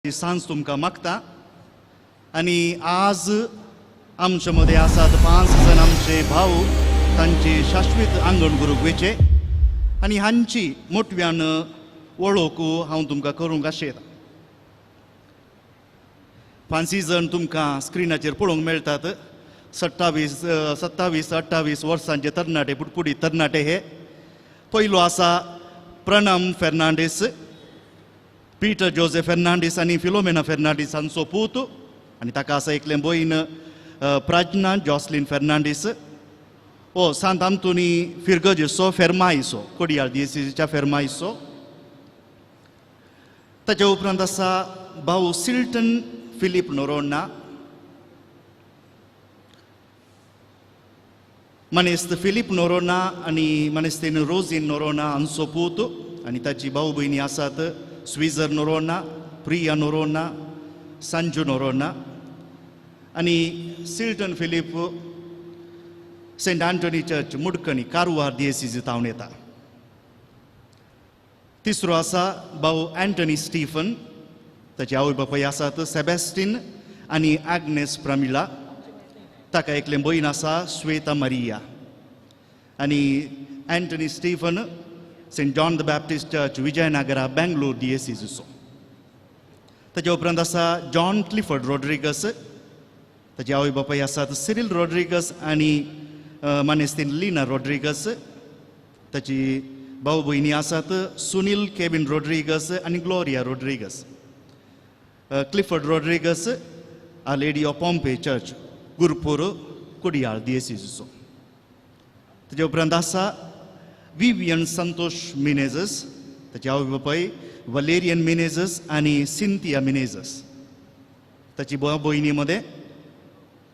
सांज तुमकां मागता. आनी आज आमचे मदें आसात 5 जाण आमचे भाव, तांचे शाश्वीत आंगण करूंक वेचे आनी हांची मोटव्यान वळख हांव तुमकां करूंक आशेता. 5 जाण तुमकां स्क्रिनाचेर पळोवंक मेळटात. 27 28 वर्सांचे तरणाटे, पुटपुटी तरणाटे हे. पयलो आसा प्रणम फेर्नांडीस, पीटर जोसेफ फेर्नांडीस आनी फिलोमेना फेर्नांडीस हांचो पूत आनी ताका आसा एकलें भयण प्राज्ञा जॉसलीन फेर्नांडीस. ओ सांत आंतोनी फिरगजेचो फेर्मायसो, कोडियाळ दियेसीच्या फेर्मायसो. ताच्या उपरांत आसा भाऊ सिल्टन फिलीप नोरोन्ना, मानेस्त फिलीप नोरोना आनी मानेस्तीन रोजीन नोरोना हांचो पूत आनी ताची भाऊ भयणी आसात स्विजर नोरोना, प्रिया नोरोना, सांजू नोरोना आनी Silton Philip Saint Anthony church Mudkani Karwar दियेसीज तावन येता. तिसरो आसा भाऊ अँटनी स्टीफन, ताचे आवय बापूय आसात सेबॅस्टीन आनी आग्नेस प्रमिला, ताका एकलें भयण आसा श्वेता मारिया. आनी Antony Stephen Saint John the Baptist church Vijayanagara Bangalore दियेसीजचो. ताच्या उपरांत आसा जॉन क्लिफर्ड रॉड्रिगस, ताचे आवय बापूय आसात सिरील रॉड्रिगस आनी मानेस्तीन लिना रॉड्रिगस, ताची भाव भयणी आसात सुनील केविन रॉड्रिगस आनी Gloria Rodrigues. Clifford Rodrigues our lady of Pompe church Gurpur Kodial दियेसीजचो. ताच्या उपरांत आसा विवियन संतोष मिनेजस, ताचे आवय बापाय वलेरियन मिनेजस आनी सिंथिया मिनेजस. ताची भाव भयणी मदें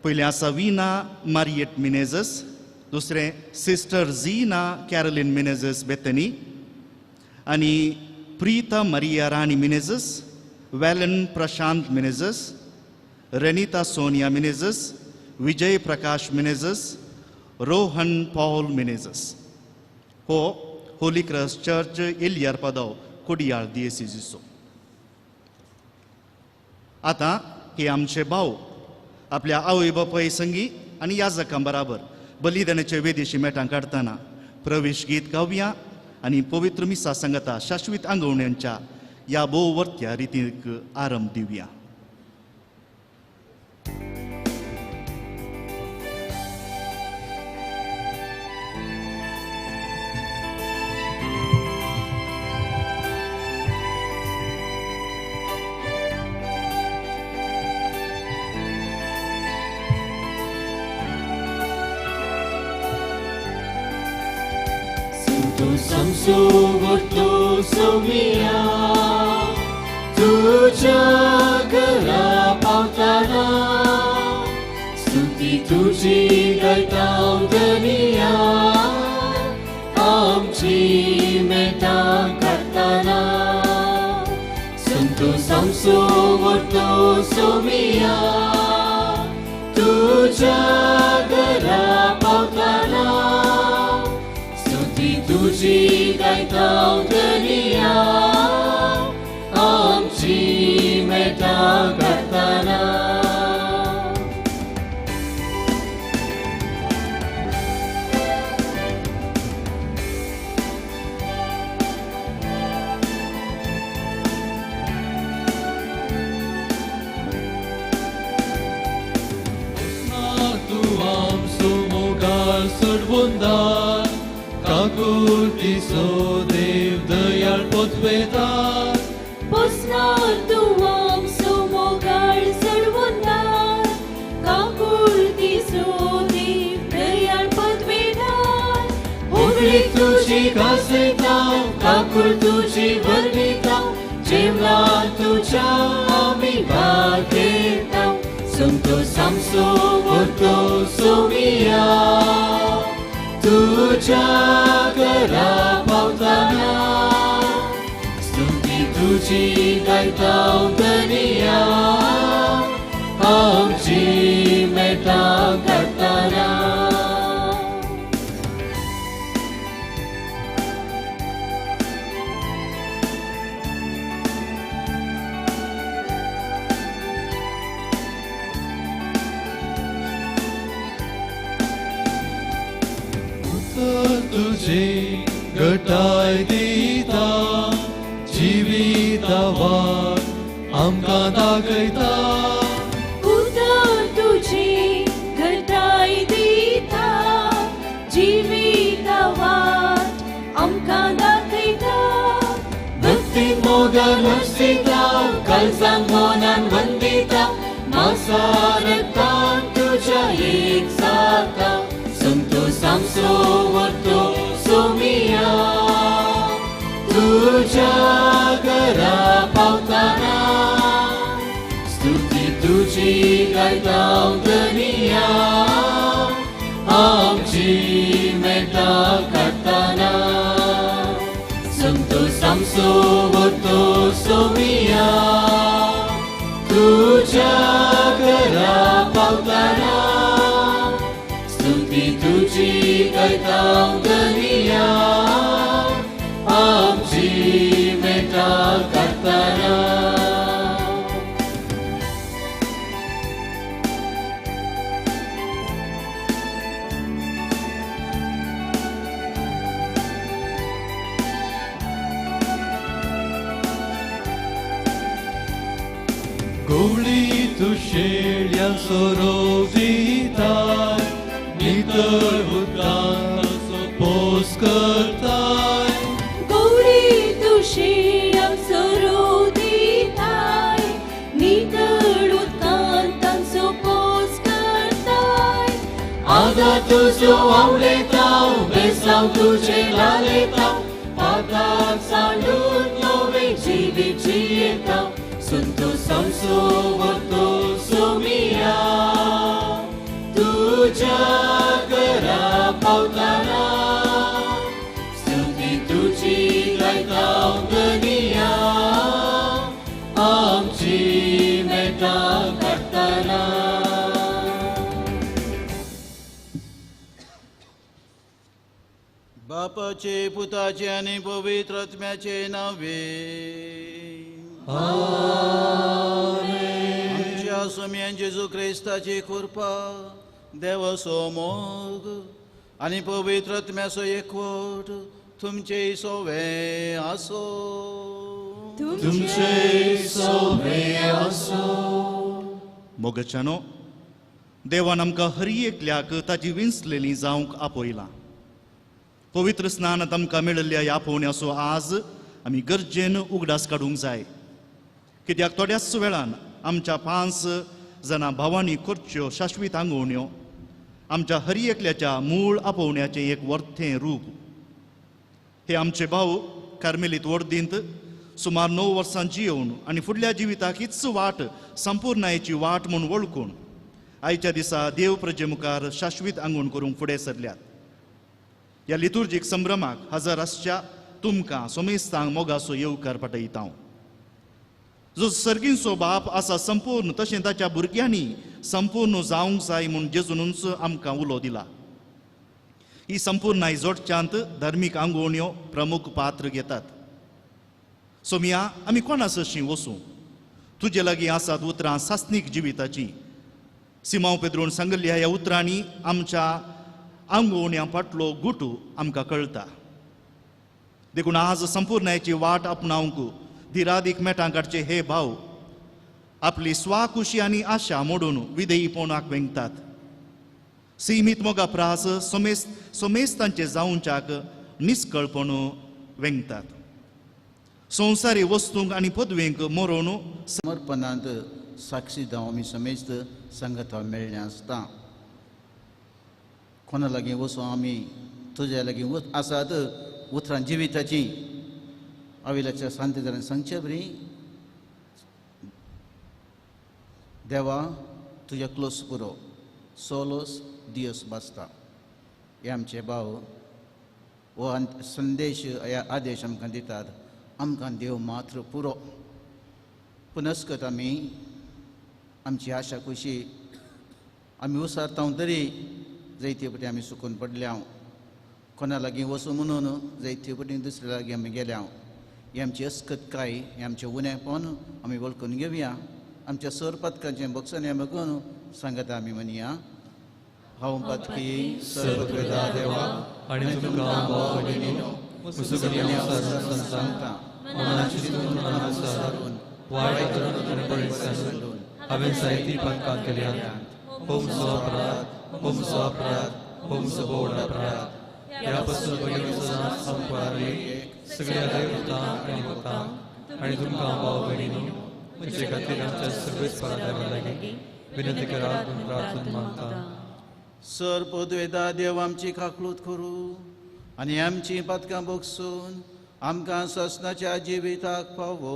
पयलें आसा वीना मारियट मिनेजस, दुसरें सिस्टर झीना कॅरोलीन मिनेजस बेतनी आनी प्रीता मारिया राणी मिनेजस, वेलन प्रशांत मिनेजस, रेनिता सोनिया मिनेजस, विजय प्रकाश मिनेजस, रोहन पॉल मिनेजस. हो होली क्रॉस चर्च एलियार पदाव कोडियाळ दियेसीजचो. आतां हे आमचे भाव आपल्या आवय बापाय संगी आनी याजकां बराबर बलिदानाचे वेदीशी मेटां काडटना प्रवेश गीत गावया आनी पवित्र मिसा सांगता शाश्वीत आंगवण्यांच्या ह्या भोववर्त्या रितीक आरंभ दिवया. Samsugoto somia, तुझ्या घरा पावताना, स्तुती तुझी गायताव धनिया, आमची मेटां काडटना. संतो samsugoto somia, तुझ्या घरा पावताना, तुझी गायताव धनिया, आमची मेटां काडटना. तूं आमचो मोगाळ सोडवंदार, काकुळटीचो देव दयाळ पोतवेदार. पोसनार तूं आमचो मोगाळ सोडवंदार, काकुळटीचो देव दयाळ पदवेदार. होगळी तुझी गाजयता, काकूळ तुझी वर्णिता, जेवला तुझ्या आमी भागयता. संतो सामसो वर्तो सोमिया, तुझ्या घरा पावताना, स्तुती तुझी गायताव धनिया, आमची मेटां काडटना. तुझी घटाय दिता, जिविता वाट आमकां दाखयता. उतर तुझी घटाय दिता, जिविता वाट आमकां दाखयता. भक्ती मोगान हर्षिता, काळजान मनान वंदिता, मासारतान तुझ्या एक जाता. संतो सामसो वर्तो सोमिया, तुझ्या घरा पावताना. स्तुती तुझी गायता धनिया, आमची मेटा काडटाना. संतो सामसो वर्तो सोमिया, तुझ्या घरा पावताना. स्तुती तुझी गायता धनिया, आमची मेटा काडटाना. गोवळी तूं शेळ्यांक सोरोप दिताय, नितळ उदकाचो पोस करताय. गौरी तूं शेळ्यांक सोरोप दिताय, नितळ उदकान तांचो पोस करताय. आदार तुजो आवडता, बेसांव तुजें लालयता, पाताक सांडून नवें जिवीत जियेता. संतो सामसो वर्तो सोमिया, तुझ्या घरा पावताना. स्तुती तुझी गायता धनिया, आमची मेटा काडटाना. बापाचे, पुताचे आनी पवित्र आत्म्याचे नावे. आमच्या स्वाम्यान जेजू क्रिस्ताची कृपा, देवाचो मोग आनी पवित्र आत्म्याचो एकवट तुमचे सोवे आसो. तुमचे सोवे आसो. मोगाच्यानो, देवान आमकां हर एकल्याक ताची विंचलेली जावंक आपयलां. पवित्र स्नानांत आमकां मेळिल्ल्या ह्या आपोवण्याचो आज आमी गरजेन उगडास काडूंक जाय. कित्याक थोड्याच वेळान आमच्या 5 जाणां भावांनी करच्यो शाश्वीत आंगोवण्यो आमच्या हर एकल्याच्या मूळ आपोवण्याचें एक वर्थें रूप. हे आमचे भाव कार्मेलीत वर्दींत सुमार 9 वर्सां जियोवन आनी फुडल्या जिविताक हीच वाट संपूर्णायेची वाट म्हूण वळखून आयच्या दिसा देव प्रजे मुखार शाश्वीत आंगवण करूंक फुडें सरल्यात. ह्या लितुर्जीक संभ्रमाक हजर आसच्या तुमकां सोमेस्तांक मोगाचो येवकार पाठयता हांव. जो सर्गींचो बाप आसा संपूर्ण, तशें ताच्या भुरग्यांनी संपूर्ण जावंक जाय म्हूण जेजूनच आमकां उलो दिला. ही संपूर्णाय जोडच्यांत धार्मीक आंगवण्यो प्रमुख पात्र घेतात. सोमिया, आमी कोणासशीं वसूं? तुजे लागीं आसात उतरां सासणीक जिविताचीं. सिमांव पेद्रून सांगिल्ल्या ह्या उतरांनी आमच्या आंगवण्या फाटलो गुटू आमकां कळटा. देखून आज संपूर्णायेची वाट आपणावंक धिरादीक मेटां काडचे हे भाव आपली स्वाकुशी आनी आशा मोडून विधेयीपणाक वेंगतात. सीमीत मोगा प्रास सोमेस्तांचे जावंच्याक निस्कळपण वेंगतात. संवसारी वस्तूंक आनी पदवेंक मरोवन समर्पणांत साक्षी जावं आमी समेस्त संगता मेळ्ळें आसता. कोणा लागीं वचूं आमी, तुज्या लागीं आसात उतरां जिविताचीं. आविलाच्या शांतीदारान सांगचे बरी, देवा तुज्या क्लोस पुरो, सोलोस दियोस बासता. हे आमचे भाव हो संदेश, ह्या आदेश आमकां दितात. आमकां देव मात्र पुरो. पुनस्कत आमी आमची आशा खुशी आमी उसारता तरी जायते पटी आमी सुकून पडल्या. कोणा लागीं वचूं म्हणून जायते पटी दुसऱ्या लागीं आमी गेल्या. ही आमची अस्कतकाय, हें आमचें उणेपण आमी वळखून घेवया. आमच्या सरपतकांचें बक्षणें बघून सांगता आमी म्हणया. हांव पातकी सर्वदा देवा आनी तुमकां भाव भयणीनो मुसुगुन्यांव सांगता मनाची चिंतून मनानुसारून वायट करून आनी बरें सांडून हांवें जायतीं पातकां केल्यांत. होमसो अपराध, होमसो अपराध, होमसो बोड अपराध. ह्या पासून भगीन सदांच संपारी सगळ्या देवतांक आनी भक्तांक आनी तुमकां भाव भयणीनो म्हजे खातीर आमच्या सर्वेच परादेवा लागीं विनंती करात म्हूण प्रार्थना मागता. सर पदवेदा देव आमची काकलूत करूं आनी आमची पातकां भोगसून आमकां ससनाच्या जिविताक पावो.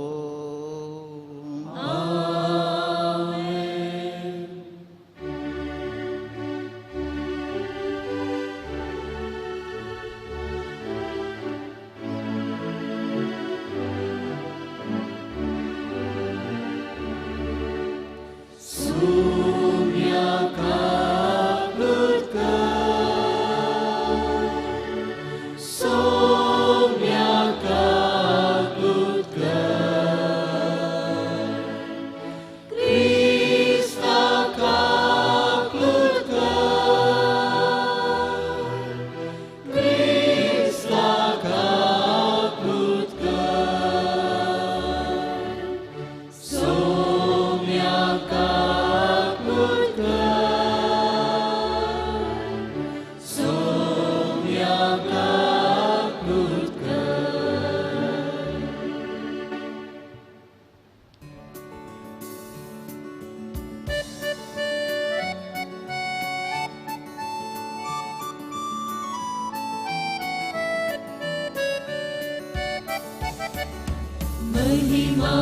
महिमा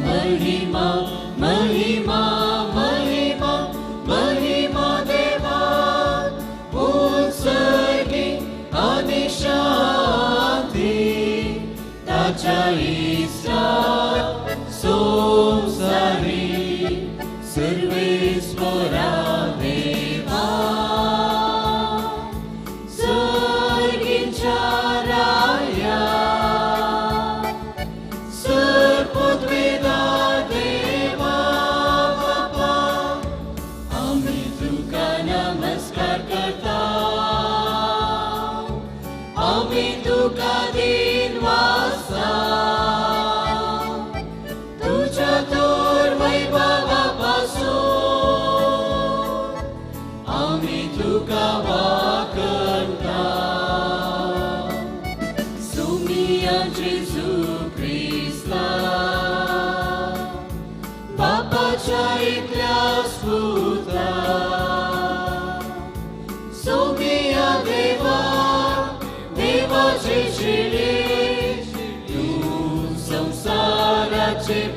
महिमा महिमा महिमा महिमा देवा उत्सर्गी आनी शांती ताच्या इस्रा संसारी सर्वेस्वरा देवा सर्गींच्या राया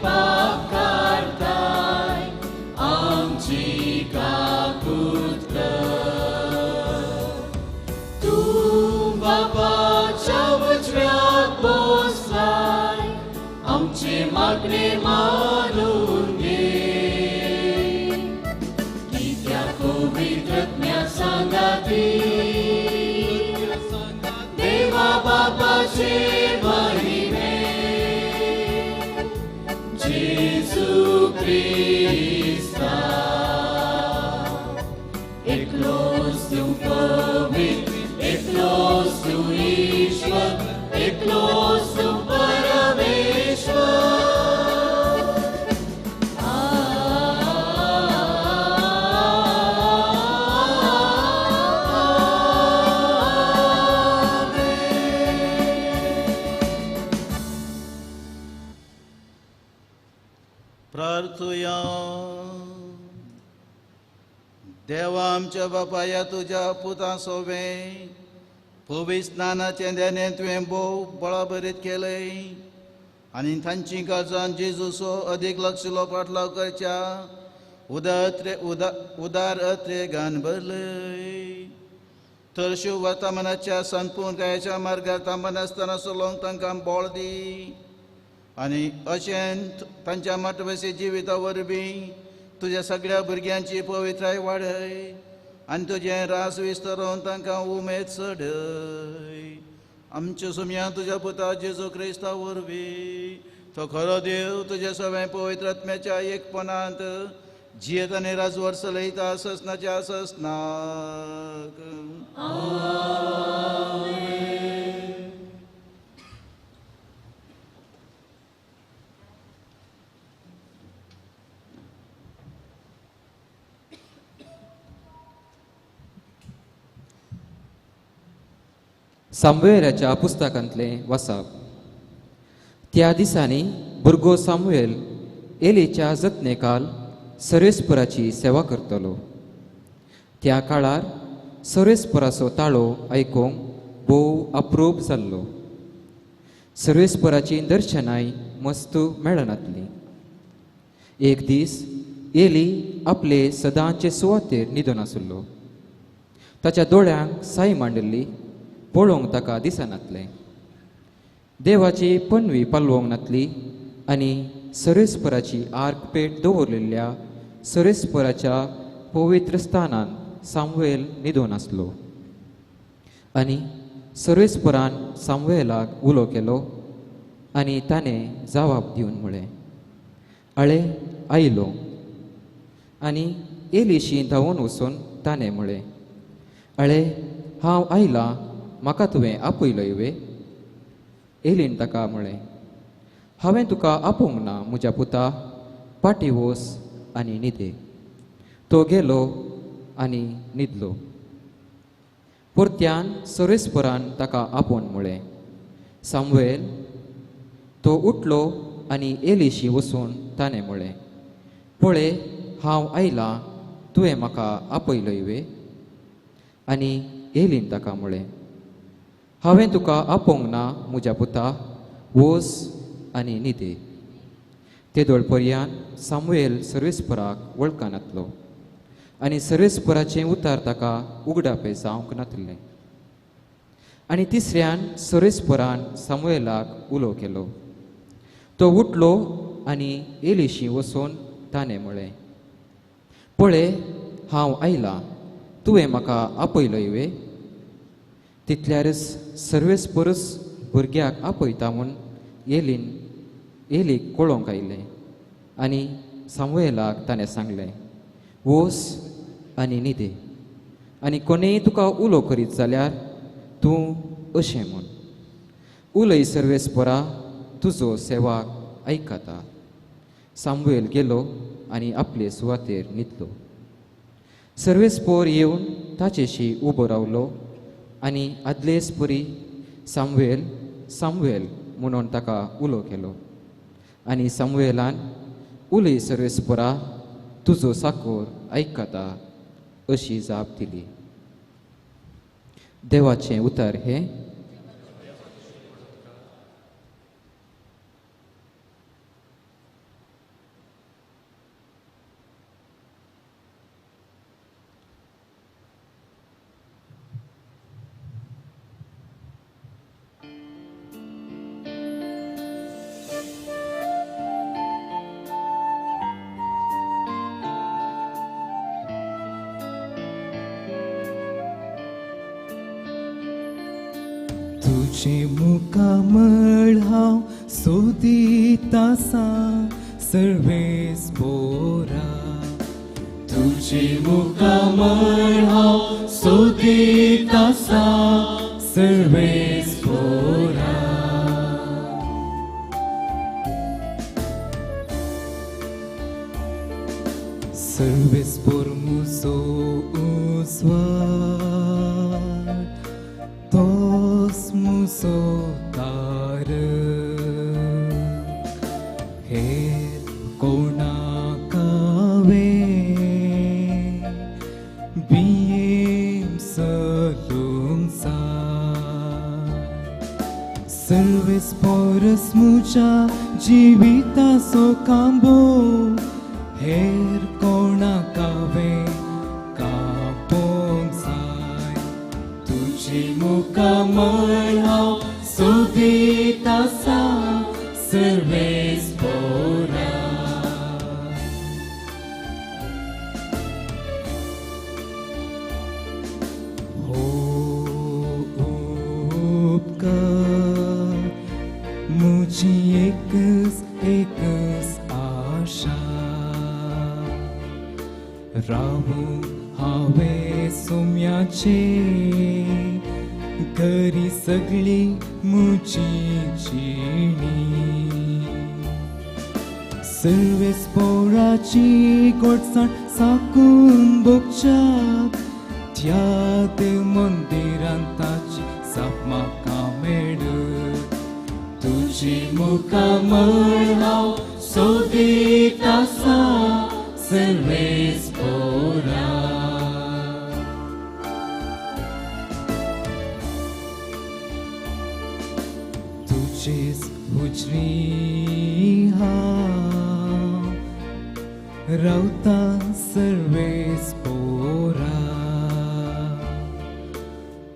पाप करताय आमची काकूत कर. तूं बापाच्या उजव्याक बसलाय आमचे मागणे मानून घे. कित्याक पवित्र आत्म्या सांगाती देवा बापाचे महिमे जेजू क्रिस्ता एकलोच तूं पवित्र, एकलोच तूं ईश्वर, एकलोच तूं परमेश्वर. प्रार्थुया. देवा आमच्या बापाया तुज्या पुता सोवें पवित्र स्नानाचें देणें तुवें भोव बळाबरीत केलें आनी तांची काळजान जेजूचो अदीक लक्षलो फाटलाव करच्या उदार अत्रेगान भरलें. तर शिव वर्तमानाच्या संपूर्ण मार्गार थांबनासतना चलोवंक तांकां बळ दी आनी अशें तांच्या माटवसी जिविता वरवीं तुज्या सगळ्या भुरग्यांची पवित्राय वाडय आनी तुजें रास विस्तरोवन तांकां उमेद चडय. आमच्या सुमया तुज्या पुता जेजू क्रिस्ता वरवीं तो खरो देव तुज्या सगळ्या पवित्र आत्म्याच्या एकपणांत जियेत आनी राजवर चलयता ससनाच्या ससनाक. सामुएलाच्या पुस्तकांतलें वाचप. त्या दिसांनी भुरगो सामुएल एलीच्या जतनेकाल सर्वेस्पराची सेवा करतलो. त्या काळार सर्वेस्पराचो ताळो आयकूंक भोव अप्रूप जाल्लो. सर्वेस्पराची दर्शनाय मस्त मेळनातली. एक दीस एली आपले सदांचे सुवातेर न्हिदून आसलो. ताच्या दोळ्यांक साय मांडिल्ली पळोवंक ताका दिसनातलें. देवाची पनवी पालवंक नातली आनी सर्वेस्पराची आर्क पेट दवरलेल्या सर्वेस्पराच्या पवित्र स्थानांत सामुएल न्हिदून आसलो. आनी सर्वेस्परान सामुएलाक उलो केलो आनी ताणें जवाब दिवन म्हळें, अळे आयलो. आनी एलीशी धांवून वचून ताणें म्हळें, अळे हांव आयलां, म्हाका तुवें आपयलोय वे? एलीन ताका म्हळें, हांवें तुका आपोवंक ना म्हज्या पुता, पाटी वोस आनी न्हिदे. तो गेलो आनी न्हिदलो. परत्यान सर्वेस्परान ताका आपोवन म्हळें, सामुएल. तो उठलो आनी एलीशी वचून ताणें म्हळें, पळय हांव आयलां, तुवें म्हाका आपयलोय वे? आनी एलीन ताका म्हळें, हांवें तुका आपोवंक ना म्हज्या पुता, वोस आनी न्हिदे. तेदोळ पर्यान सामुएल सर्वेस्पराक वळखनातलो आनी सर्वेस्पराचें उतार ताका उगडापें जावंक नातिल्लें. आनी तिसऱ्यान सर्वेस्परान सामुएलाक उलो केलो. तो उठलो आनी एलीशी वचून ताणें म्हळें, पळय हांव आयलां, तुवें म्हाका आपयलोय वे? तितल्यारच सर्वेस्परच भुरग्याक आपयता म्हूण एलीन एलीक कळोवंक आयलें आनी सामुएलाक ताणें सांगलें, वोस आनी न्हिदे, आनी कोणेय तुका उलो करीत जाल्यार तूं अशें म्हूण, उलय सर्वेस्परा, तुजो सेवाक आयकता. सामुएल गेलो आनी आपले सुवातेर न्हिदलो. सर्वेस्पोर येवन ताचेशी उबो रावलो आनी आदलेच परी सामुएल सामुएल म्हणून ताका उलो केलो. आनी सामुएलान, उलय सर्वेस्परा, तुजो साकोर आयकता, अशी जाप दिली. देवाचें उतर हें. तुझे मुखामळ हांव सोदीत आसा सर्वेस्पोरा, तुझे मुखामळ हांव सोदीत आसा सर्वेस्पोरा. सर्वेस्पोर मुजो उजवाड, तोस मुजो तार, हेर कोणाक हांवें भियेवन चलूंक जाय. सर्वेस्पोरस मुज्या जिविताचो खांबो, हेर कोणाक हांवें कापोवंक जाय. तुझे मुखामळ हांव सोदीत रावूं हांवें सोम्याचे घरी सगळी म्हजी जिणी सर्वेस पोराची गोडसाण साकून भोगच्याक त्या देव मंदिरांत ताची साप म्हाका मेळत तुजी मुखामळ हांव सोदीत आसा सर्वेस पोरा तुजेच हुजरी हांव रावता सर्वेस पोरा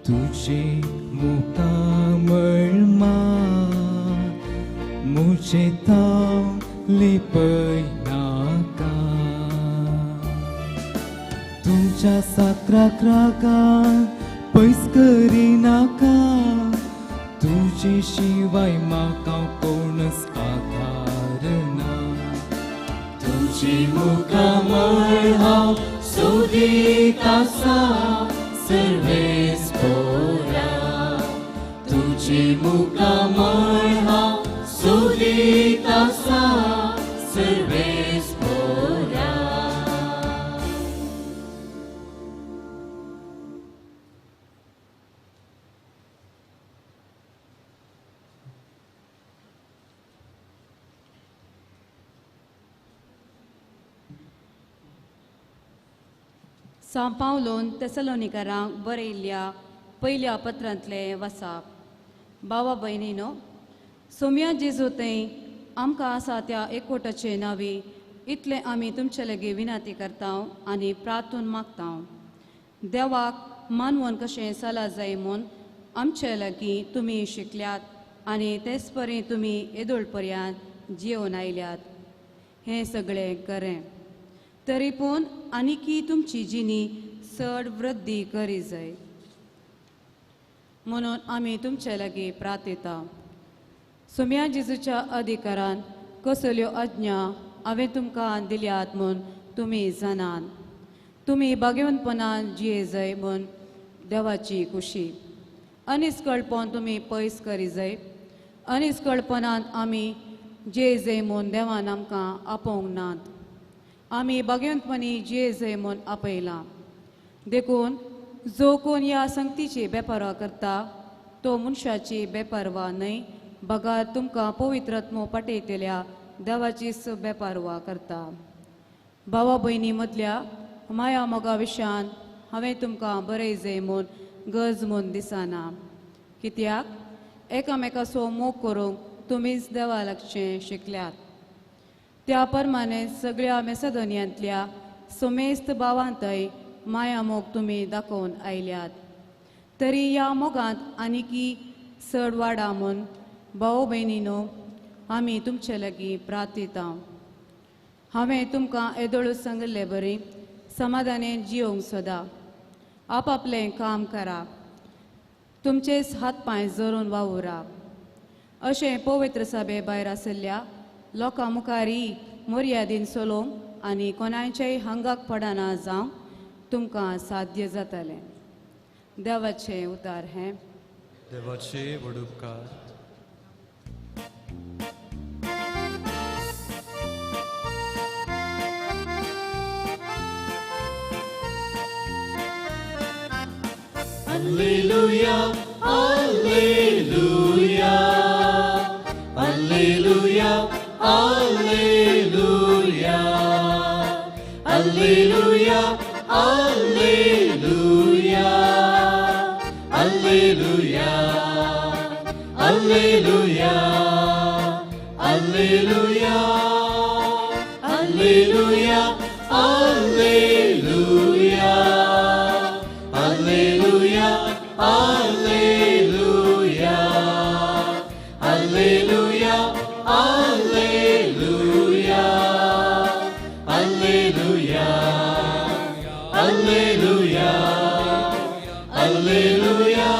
तुजे मुखामळ मुझे ताव लिपय नाका तुमच्या साक्राक रागान पयस करिनाका तुजे शिवाय म्हाका कोणच आधार ना तुजी मुखामळ हांव सोदीत आसा सर्वेस पोरा तुजी मुखामळ हांव सोदीत आसा सर्वेस पोरा. सां पावलोन तेसलोनिकारांक बरयल्ल्या पयल्या पत्रांतलें वसाप. बाबा भयणीनो, सोम्या जेजू थंय आमकां आसा त्या एकवटाचे नांवी इतलें आमी तुमचे लागीं विनंती करता आनी प्रार्थून मागता, देवाक मानवून कशें चला जाय म्हूण आमचे लागीं तुमी शिकल्यात आनी तेच परी तुमी येदोळ पर्यंत जियोवन आयल्यात. हें सगळें खरें, तरी पूण आनीकी तुमची जिणी चड वृद्धी करी जाय म्हणून आमी तुमचे लागीं प्रार्थता. सोम्या जेजूच्या अधिकारान कसल्यो आज्ञा हांवें तुमकां दिल्यात म्हूण तुमी जाणात. तुमी भाग्यवंतपणान जिये जाय म्हूण देवाची खुशी. अनिस्कळपण तुमी पयस करी जाय. अनिस्कळपणान आमी जिये जाय म्हूण देवान आमकां आपोवंक नात. आमी भाग्यवंतपणी जिये जाय म्हूण आपयलां. देखून जो कोण ह्या संगतीची बेपारवा करता तो मनशाची बेपारवा न्हय, बगार तुमकां पवित्रात्मो पाठयतल्या देवाचीच बेपारवा करता. भावा भयणी मदल्या माया मोगा विशयान हांवें तुमकां बरय जाय म्हूण गरज म्हूण दिसना, कित्याक एकामेकाचो मोग करूंक तुमीच देवा लागचें शिकल्यात. त्या प्रमाणे सगळ्या मेसदोनियांतल्या समेस्त भावांतय माया मोग तुमी दाखोवन आयल्यात. तरी ह्या मोगांत आनीकी चड वाडा म्हूण भाव भयणीनो आमी तुमचे लागीं प्रार्थता. हांवें तुमकां येदोळूच सांगिल्ले बरी समाधानेन जियोवंक सोदा. आपआपलें काम करा, तुमचेच हात पांय जोरून वावुरा. अशें पवित्र सभे भायर आशिल्ल्या लोकां मुखारय मर्यादीन चलोवंक आनी कोणायचेय हांगाक पडना जावंक तुमकां साध्य जातलें. देवाचें उतार हें. देवाचे व्हड उपकार. Alleluia, Alleluia, Alleluia, Alleluia, Alleluia, Alleluia, Alleluia, Alleluia, Alleluia, Alleluia, Alleluia, Alleluia, Alleluia, Alleluia, Alleluia, Alleluia, Alleluia, Alleluia.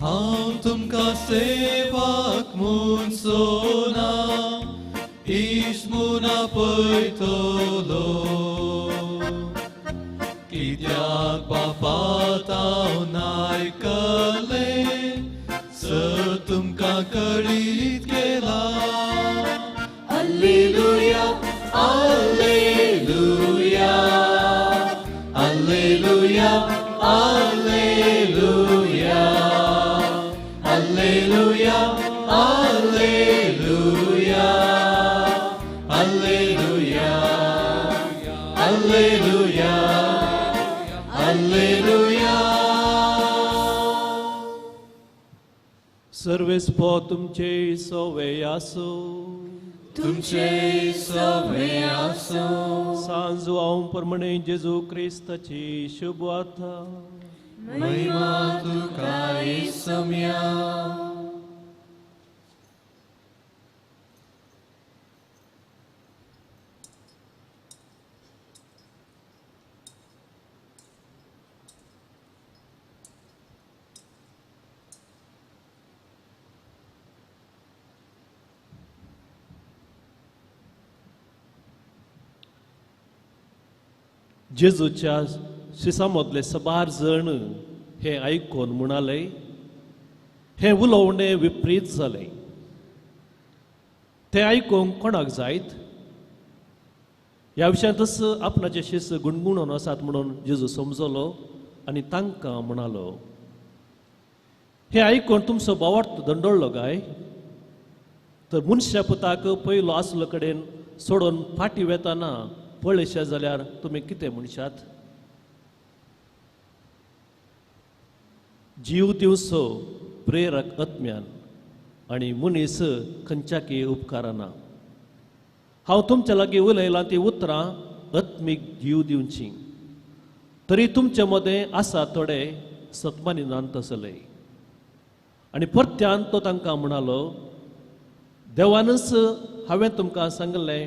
हांव तुमकां सेवाक म्हूण सोना, इश्ट म्हूण आपयना. वयतलो कित्याक बापा हांव नायकलें सर तुमकां कळीत केला. Alleluia, alleluia, alleluia, alleluia, alleluia, alleluia, alleluia, alleluia, alleluia. सर्वेस्पो तुमचे सोवे आसो, तुमचे सोवे आसो. सांजू परमणे जेजू क्रिस्ताची शुभवार्ता. महिमा तुका येसम्या. जेजूच्या शिसा मदले सबार जण हे आयकून म्हणाले, हें उलोवणें विपरीत जालें, तें आयकूंक कोणाक जायत? ह्या विशयांतच आपणाचे शिस गुणगुणून आसात म्हणून जेजू समजलो आनी तांकां म्हणालो, हें आयकून तुमचो भावार्थ दंडोळ्ळो काय? तर मनशा पुताक पयलो आसलो कडेन सोडून फाटीं वेताना पळयशे जाल्यार तुमी कितें म्हणशात? जीव दिवचो प्रेरक आत्म्यान आनी मनीस खंयच्याकी उपकारना. हांव तुमच्या लागीं उलयलां ती उतरां आत्मीक जीव दिवची, तरी तुमचे मदें आसा थोडे सतमानी तसले. आनी परत्यान तो तांकां म्हणालो, देवानच हांवें तुमकां सांगलें,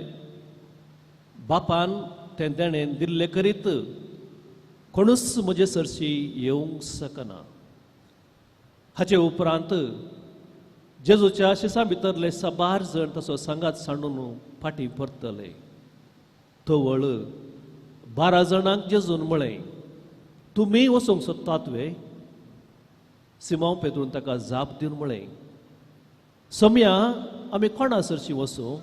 बापान तें तेणें दिल्लें करीत कोणूच म्हजे सरशी येवंक शकना. हाचे उपरांत जेजूच्या शिसा भितरले साबार जण तसो सांगात सांडून फाटीं परतले. तवळ 12 जाणांक जेजून म्हळें, तुमी वचूंक सोदतात वे? सिमांव पेद्रून ताका जाप दिवन म्हळें, सोम्या, आमी कोणा सरशी वचूं?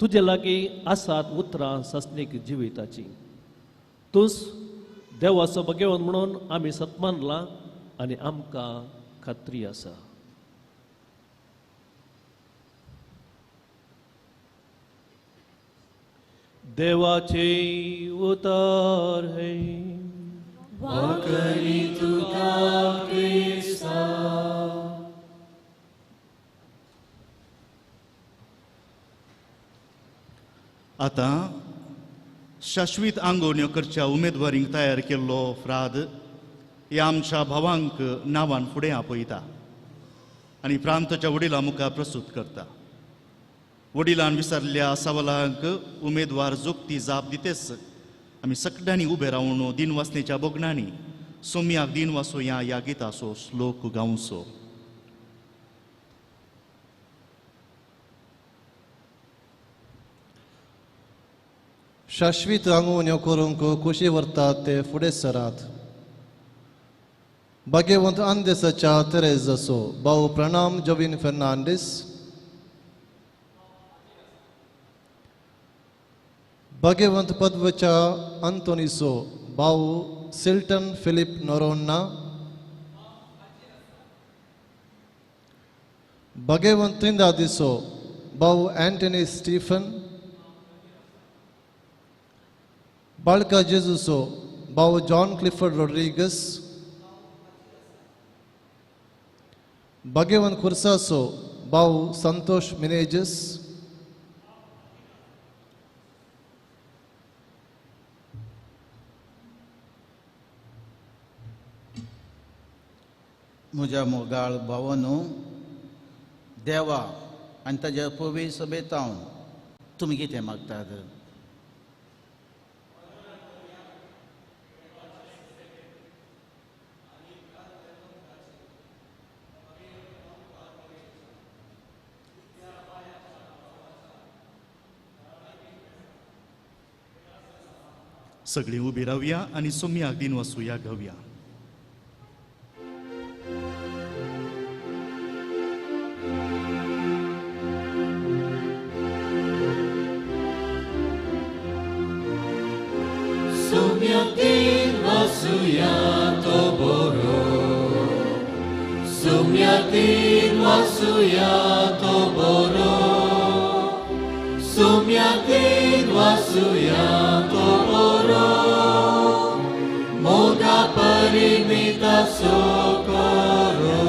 तुजे लागीं आसात उतरां सासणीक जिविताची. तूंच देवाचो भगेवन म्हणून आमी सतमानलां आनी आमकां खात्री आसा. देवाचे उतर हे वाकरी तुका क्रिस्ता. आतां शाश्वीत आंगोवण्यो करच्या उमेदवारींक तयार केल्लो फ्राद ह्या आमच्या भावांक नांवान फुडें आपयता आनी प्रांताच्या वडिलां मुखार प्रस्तूत करता. वडिलान विसरल्या सवालांक उमेदवार जोगती जाप दितेच आमी सगळ्यांनी उबे रावन दिनवासनेच्या भोगणांनी सोम्याक दिनवासो ह्या ह्या गिताचो श्लोक गावचो. शाश्वीत आंगोवण्यो करूंक खोशी व्हरतात ते फुडें सरात. भाग्यवंत आंदेसाच्या तेरेजाचो भाऊ प्रणाम जॉवीन फर्नांडीस, भाग्यवंत पदवच्या अंतोनीसो भाऊ सिल्टन फिलीप नोरोन्ना, भाग्यवंत त्रिंदादिसो भाऊ अँटनी स्टीफन, बाळका जेजूसो भाऊ जॉन क्लिफर्ड रोड्रिगस, भाग्यवंत खुर्सासो भाऊ संतोष मिनेजस, म्हज्या मोगाळ भावानू, देवा आनी ताज्या पवित्र सभेंत हांव तुमी कितें मागतात? सगळीं उबी रावया आनी सोम्याक दिन वसुया घेवया. Sumyatin wasuya toboro, Sumyatin wasuya toboro, Sumyatin wasuya toboro, Moga parimita socorro.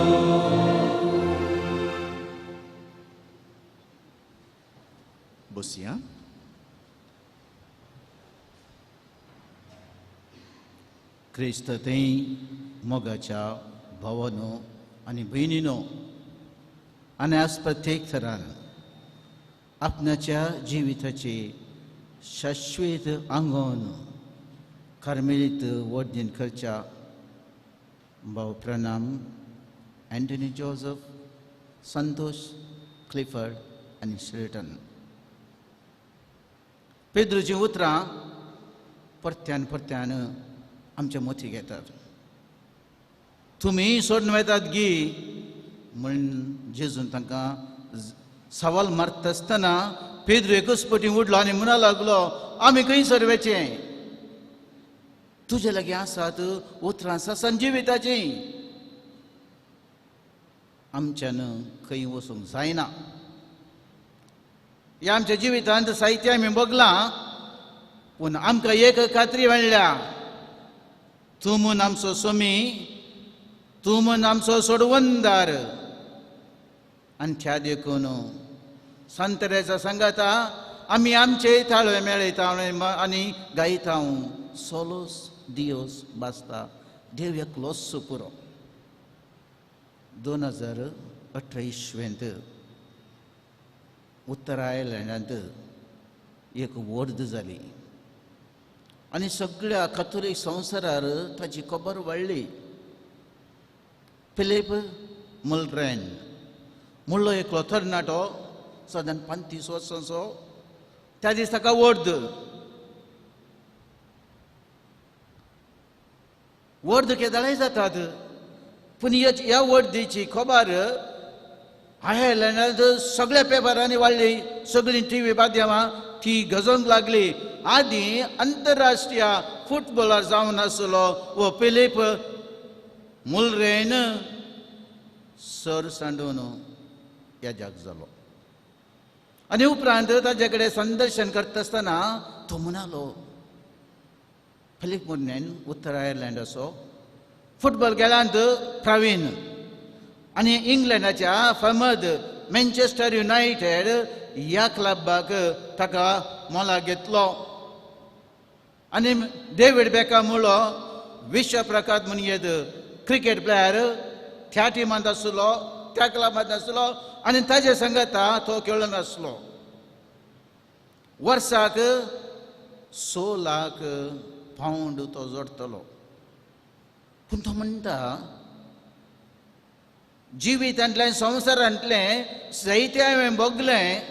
बसया. क्रिस्त थंय मोगाच्या भावानो आनी भयणीनो आनी आज प्रत्येक थरान आपणाच्या जिविताची शाश्वत आंगोन कार्मेलीत वडदीन करच्या भाव प्रणाम अँटनी जोजफ, संतोष क्लिफर्ड आनी श्रेटन. पेद्रूचीं उतरां परत्यान परत्यान आमच्या मोती घेतात. तुमी सोडून वतात गी म्हण जेजून तांकां सवाल मारता आसतना पेद्रू एकच पटी उडलो आनी म्हणा लागलो, आमी खंय सर वेचें? तुजे लागीं आसात उतरां ससन जिविताचीं, आमच्यान खंय वचूंक जायना. ह्या आमच्या जिवितांत साहित्य आमी बगलां, पूण आमकां एक खात्री मेळ्ळ्या, तूं म्हूण आमचो सोमी, तूं म्हूण आमचो सोडवंदार. आनी त्या देखून संतरेच्या सांगाता आमी आमचे ताळवे मेळयता आनी गायता, सोलोस दियोस बासता, देव एकलोच पुरो. 2018 इसवेंत उत्तर आयर्लंडांत एक वर्द जाली आनी सगळ्या कथोलीक संवसारार ताची खबर वाडली. फिलीप मुलरेन म्हणलो एकलो तरणाटो, सादारण 35 वर्सांचो, त्या दीस ताका वर्द वर्द केदाळय जातात, पूण ह्या वर्दीची खबर आयर्लंडांत सगळ्या पेपरांनी वाडली, सगळीं टी व्ही माध्यमां ती गजोवंक लागली. आदी अंतरराष्ट्रीय फुटबॉलर जावन आसलो वो फिलीप मुलरेन सर सांडून ह्या जाग जालो. आनी उपरांत ताजे कडेन संदर्शन करता आसतना तो म्हणालो, फिलीप मुलरेन उत्तर आयर्लंडाचो फुटबॉल खेळांत प्रवीण आनी इंग्लंडाच्या फामद मँचेस्टर युनायटेड ह्या क्लबाक ताका मोला घेतलो. आनी डेवीड बेकम म्हणलो विश्व प्रकाश म्हूण येत क्रिकेट प्लेयर त्या टिमांत आसलो, त्या क्लबांत आसलो आनी ताजे सांगाता तो खेळून आसलो. वर्साक 6 लाख पावंड तो जोडटलो. पूण तो म्हणटा, जिवितांतलें संवसारांतलें साहित्य हांवें भोगलें,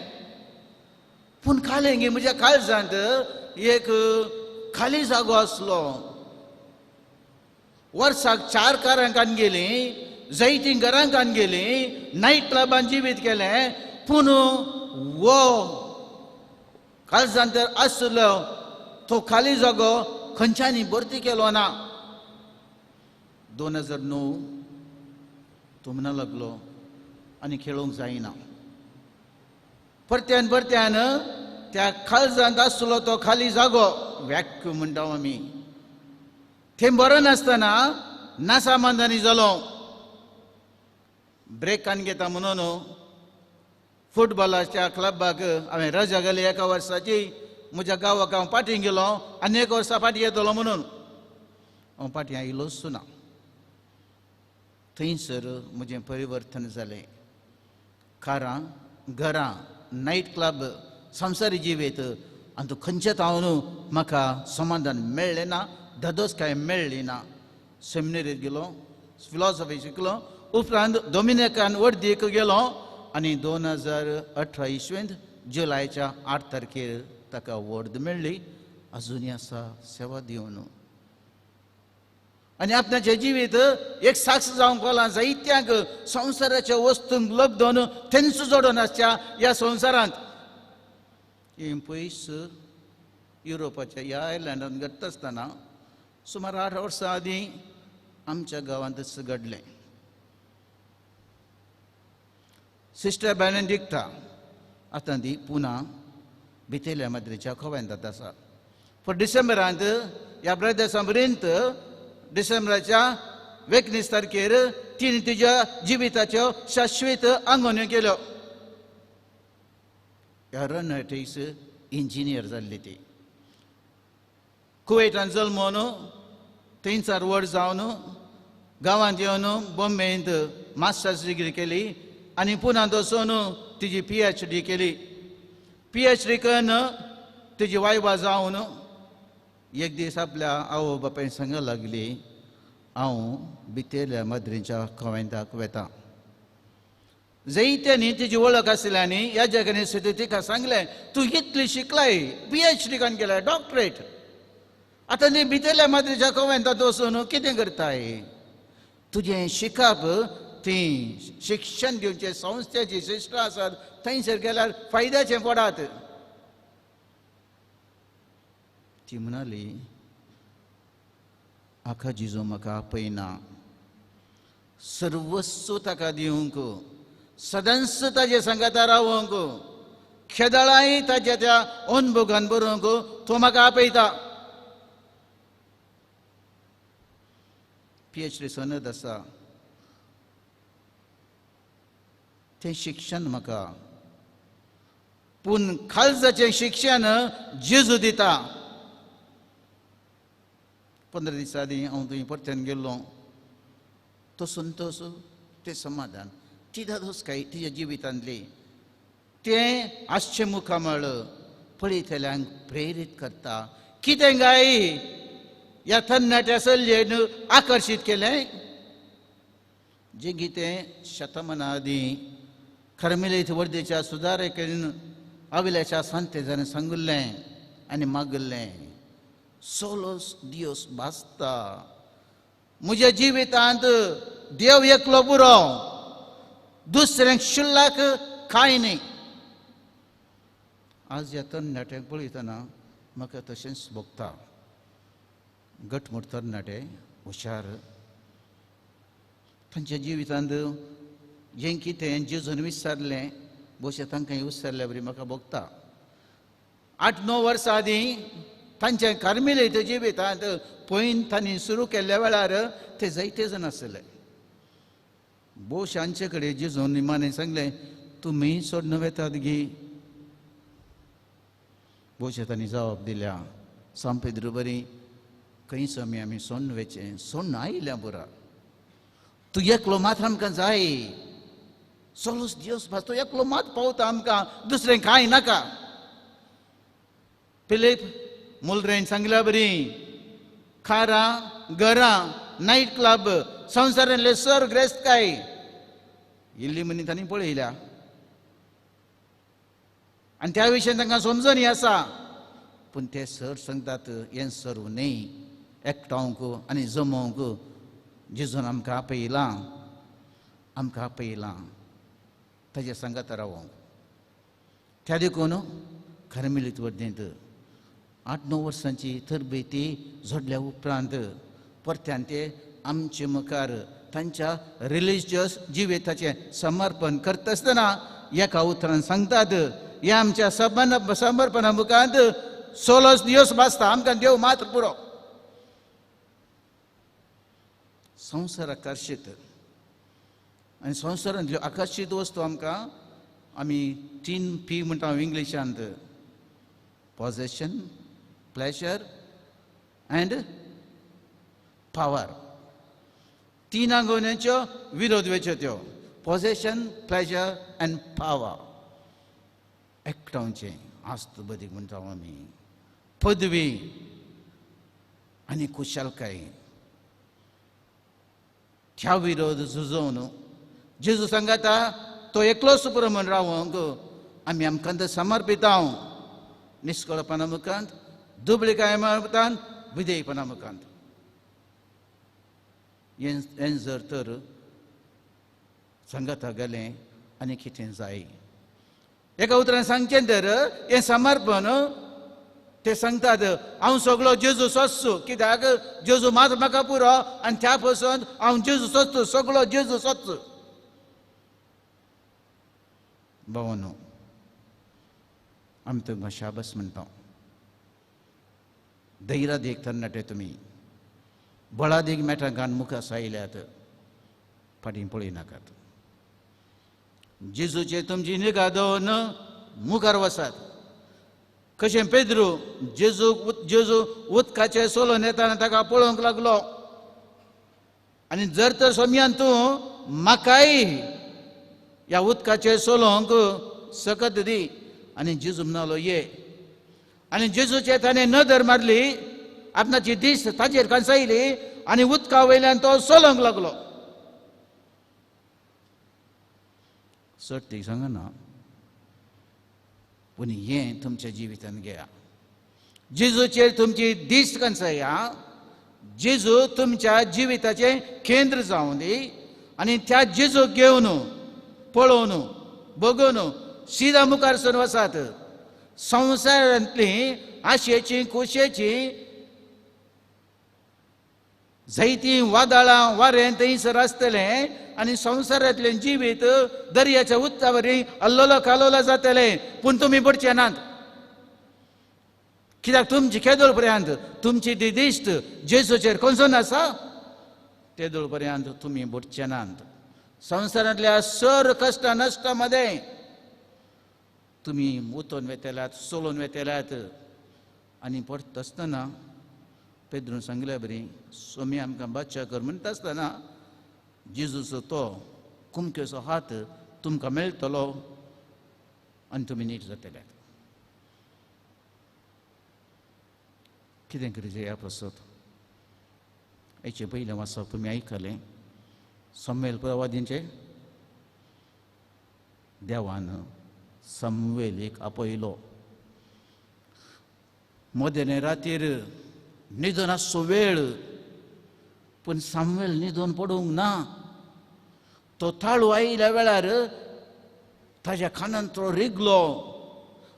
पूण कालेंगी म्हज्या काळजांत एक खाली जागो आसलो. वर्साक 4 कारां कान गेलीं, जैतीं घरां कान गेलीं, नायट क्लबान जिवीत केलें, पूण वो काळजांत आसलो तो खाली जागो खंयच्यांनी भरती केलो ना. 2009 तो म्हणा लागलो आनी खेळोंक जायना. परत्यान परत्यान त्या काळजांत आसलो तो खाली जागो, व्हॅक्यूम म्हणटा आमी, थंय बरो नासतना नासामानदानी जालो. ब्रेकान घेता म्हणून फुटबॉलाच्या क्लबाक हांवें रजा घाली एका वर्साची. म्हज्या गांवाक हांव फाटीं गेलो आनी एक वर्सा फाटीं येतलो म्हणून हांव फाटीं आयलोच ना. थंयसर म्हजें परिवर्तन जालें. कारां, घरां, नायट क्लब, संवसारी जिवीत आनी तूं खंयच्या तावन म्हाका समाधान मेळ्ळें ना, धादोस कांय मेळ्ळी ना. सेमिनरीत गेलो, फिलॉसॉफी शिकलो, उपरांत डोमिनिकान वर्दीक गेलो आनी 2018 इसवेंत जुलयच्या 8 तारखेर ताका वर्द मेळ्ळी. अजुनूय आसा सेवा दिवन आनी आपणाचें जिवीत एक साक्ष जावंक पावलां जायत्यांक संवसाराच्या वस्तूंक लब्धून तेंच जोडून आसच्या ह्या संवसारांत. हें पयस युरोपाच्या ह्या आयलंडांत घडटा आसतना सुमार 8 वर्सां आदीं आमच्या गांवांतच घडलें. सिस्टर बेनेडिक्टा आतां ती पुना भितरल्या माद्रीच्या कोवेंतांत आसा. पूण डिसेंबरांत ह्या ब्रदर्सां पर्यंत डिसेंबराच्या 19 तारखेर तिणें तिज्या जिविताच्यो शाश्वत आंगोवण्यो केल्यो. एरोनॉटिक्स इंजिनियर जाल्ली ती. कुवेटान जल्मोन 3-4 वर्स जावन गांवांत येवन बॉम्बेंत मास्टर्स डिग्री केली आनी पुनांत वचून तिजी PhD केली. PhD करून तिजी वायवा जावन एक दीस आपल्या आवय बापायन सांग लागली, हांव भितरल्या माद्रीच्या कोवेंताक वेता. जैत्यांनी तिजी वळख आशिल्ल्यानी ह्या जगांनी सुद्दां तिका सांगलें, तूं इतली शिकलाय, PhD करून केलाय, डॉक्टरेट, आतां ती भितरल्या माद्रीच्या कोवेंतांत वचून कितें करताय? तुजें शिकप ती शिक्षण दिवचे संस्थेची सिस्टर आसात थंयसर गेल्यार फायद्याचें पडात. ती म्हणाली, आका जिजो म्हाका आपयना, सर्वस्व ताका दिवंक, सदांच ताजे सांगाता रावंक, खेदळांय ताज्या त्या अनभोगान बरोवंक तो म्हाका आपयता. PhD सनद आसा, तें शिक्षण म्हाका, पूण खालजाचें शिक्षण जेजू दिता. 15 दिसां आदीं हांव थंय परत्यान गेल्लो. तो संतोश, तें समाधान, ती धादोसकाय तिज्या जिवितांतली, तें आसचें मुखामळ पळयतल्यांक प्रेरीत करता. कितें काय ह्या तरणाट्या चलयेन आकर्शीत केलें? जें कितें शतमाना आदीं कार्मेलीत वर्देच्या सुदारकेन आविल्याच्या सांतेजान सांगिल्लें आनी मागिल्लें, सोलोस दियोस बासता, म्हज्या जिवितांत देव एकलो पुरो, दुसऱ्यांक शुल्लाक कांय न्ही. आज ह्या तरणाट्यांक पळयतना म्हाका तशेंच भोगता. घटमूट तरणाटे, हुशार, तांच्या जिवितांत जें कितें जेजून विसरलें भोवशा तांकां विसरल्या बरी म्हाका भोगता. 8-9 वर्सां आदीं तांच्या कार्मेलीत जिवितांत पयन तांणी सुरू केल्ल्या वेळार ते जायते जाण आसले. भोवशा हांचे कडेन जेजून निमाणें सांगलें, तुमी सोडून वेतात गी? भोवशा तांणी जबाब दिल्या, सांपेद्रू बरी खंयच आमी आमी सोडून वेचें, सोडून आयल्या पुरा, तूं एकलो मात आमकां जाय, सोलोस दिवस भास, तूं एकलो मात पावता आमकां, दुसरें कांय नाका. फिलीप मुलरेन सांगल्या बरी, खारां घरां नायट क्लब संवसारांतले सर ग्रेस्त काय इल्ली मनी तांणी पळयल्या आनी त्या विशयान तांकां समजणी आसा. पूण ते सर सांगतात हें सर्व न्ही, एकठावंक आनी जमोवंक जेजून आमकां आपयलां, आमकां आपयलां ताजे सांगात रावोंक. त्या देखून कार्मेलीत वर्देंत 8-9 वर्सांची तरबेती जोडल्या उपरांत परत्यान ते आमचे मुखार तांच्या रिलिजियस जिविताचें समर्पण करता आसतना एका उतरान सांगतात, ह्या आमच्या समर्पणा मुखांत सोलोस दिवस भासता, आमकां देव मात्र पुरो. संवसार आकर्शीत आनी संवसारांतल्यो आकर्शीत वस्तू आमकां आमी 3 P म्हणटा इंग्लिशांत, पॉझेशन, प्लेजर अँड पावर. 3 आंगोवण्यांच्यो विरोध वेच्यो त्यो, पॉझेशन, प्लेजर अँड पावर. एकठांवचें आस्त बदीक म्हणटा आमी, पदवी आनी कुशलकाय, त्या विरोध झुजोवन जेजू सांगाता तो एकलोच पुरो म्हण रावंक आमी आमकां समर्पितांव निश्कळपणा मुखांत दुबळीकाय मुखान विधेयपणा मुखांत हें जर तर सांगाता गेलें आनी कितें जाय एका उतरान सांगचें तर हें समर्पण ते सांगतात हांव सगळो जेजू सोदचो कित्याक जेजू मात म्हाका पुरो आनी त्या पसून हांव जेजू सोदचो सगळो जेजू सोदचो. भावानो आमी तुमकां शाबास म्हणटा. धैर्यादीक तरणाटे तुमी बळादीक मेटांकान मुखार सायल्यात फाटीं पळयनाकात. जेजूचे तुमची निगा दवरून मुखार वसात. कशें पेद्रू जेजू जेजू उदकाचेर सोलोन येताना ताका पळोवंक लागलो आनी जर तर सोमयान तूं म्हाकाय ह्या उदकाचेर सोलोवंक सकत दी आनी जेजू म्हणालो ये. आनी जेजूचे ताणें नदर मारली आपणाची दीस ताचेर कांसायली आनी उदका वयल्यान तो सोलोवंक लागलो. सट सांगना पूण हें तुमच्या जिवितान घेया. जेजूचेर तुमची दीस कांसाया. जेजू तुमच्या जिविताचें केंद्र जावं दी आनी त्या जेजूक घेवन पळोवन बगोवन सिदा मुखार सरून वसात. संवसारांतली आशेची खोशयेची जायतीं वादळां वारें थंयसर आसतलें आनी संवसारांतलें जिवीत दर्याच्या उदका वरी अल्लोलो कालोलो जातलें पूण तुमी पडचे नात. कित्याक तुमची केदोळ पर्यंत तुमची ती दिश्ट जेजूचेर खंयसून आसा तेदोळ पर्यंत तुमी बुडचे नात. संवसारांतल्या सर कश्ट नश्टा मदें तुमी उतोवन वेतेल्यात सोलोवन वेतेल्यात आनी परत आसतना पेद्रून सांगल्या बरी सोमी आमकां बादशा कर म्हणटा आसतना जेजूचो तो कुमकेचो हात तुमकां मेळटलो आनी तुमी नीट जातले. कितें करीत ह्या पासत हेचें पयलें वाचप तुमी आयकलें. सम्मेल प्रवादींचे देवान समवेलीक आपयलो. मदेने रातीर न्हिदून आसचो वेळ पूण सामवेल न्हिदून पडूंक ना. तो ताळू आयिल्ल्या वेळार ताज्या खानान तो रिगलो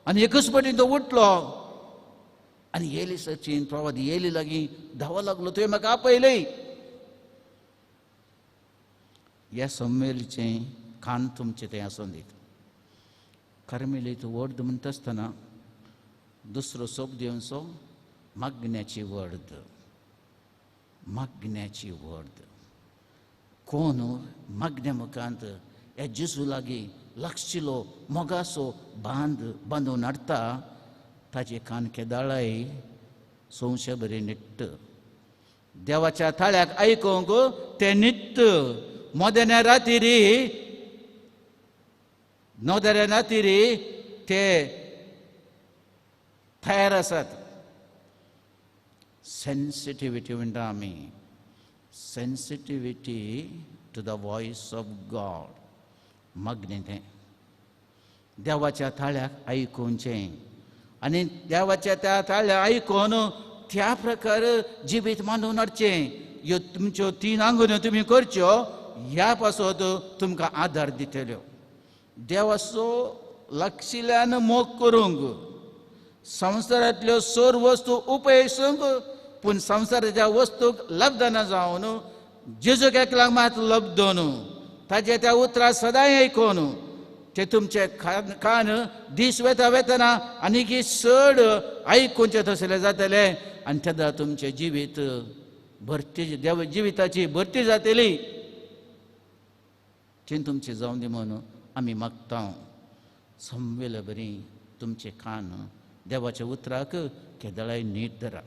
आनी एकच पटी तो उठलो आनी येली सचीन प्रवादी येली लागीं धांवा लागलो. तुवें म्हाका आपयलें. ह्या सम्मेलचें कान तुमचें तें आसून दीत. कार्मेलीत वर्द म्हणटा आसतना दुसरो सोप दिवचो मागण्याची वर्द. मागण्याची वर्द कोण मागण्या मुखांत ह्या जेजू लागीं लागशिलो मोगासो बांद बांदून हाडटा ताजे कान केदाळाय सोंशे बरे निट्ट देवाच्या थाळ्याक आयकूंक ते निट्ट. मोदेन्या रातिरी नवदऱ्या रातिरी ते तयार आसात. सेन्सिटिविटी म्हणटा आमी. Sensitivity to the voice of God. मागणें तें देवाच्या थाळ्याक आयकुचें आनी देवाच्या त्या थाळ्याक आयकून त्या प्रकार जिवीत मांडून हाडचें. ह्यो तुमच्यो तीन आंगोन्यो तुमी करच्यो ह्या पासत तुमकां आदार दितल्यो. देवाचो लागशिल्ल्यान मोग करूंक संवसारांतल्यो सोर वस्तू उपयसूंक पूण संवसाराच्या वस्तूक लब्धना जावन जेजूक एकल्याक मात लब्धन ताजे त्या उतरां सदांय आयकून ते तुमचे कान दीस वेता वेतना आनीक चड आयकुचें तसलें जातलें आनी तेन्ना तुमचें जिवीत भरती देव जिविताची भरती जातली. तें तुमचें जावं दी म्हणून आमी मागता. समवेले बरी तुमचे कान देवाच्या उतराक केदळाय नीट धरा.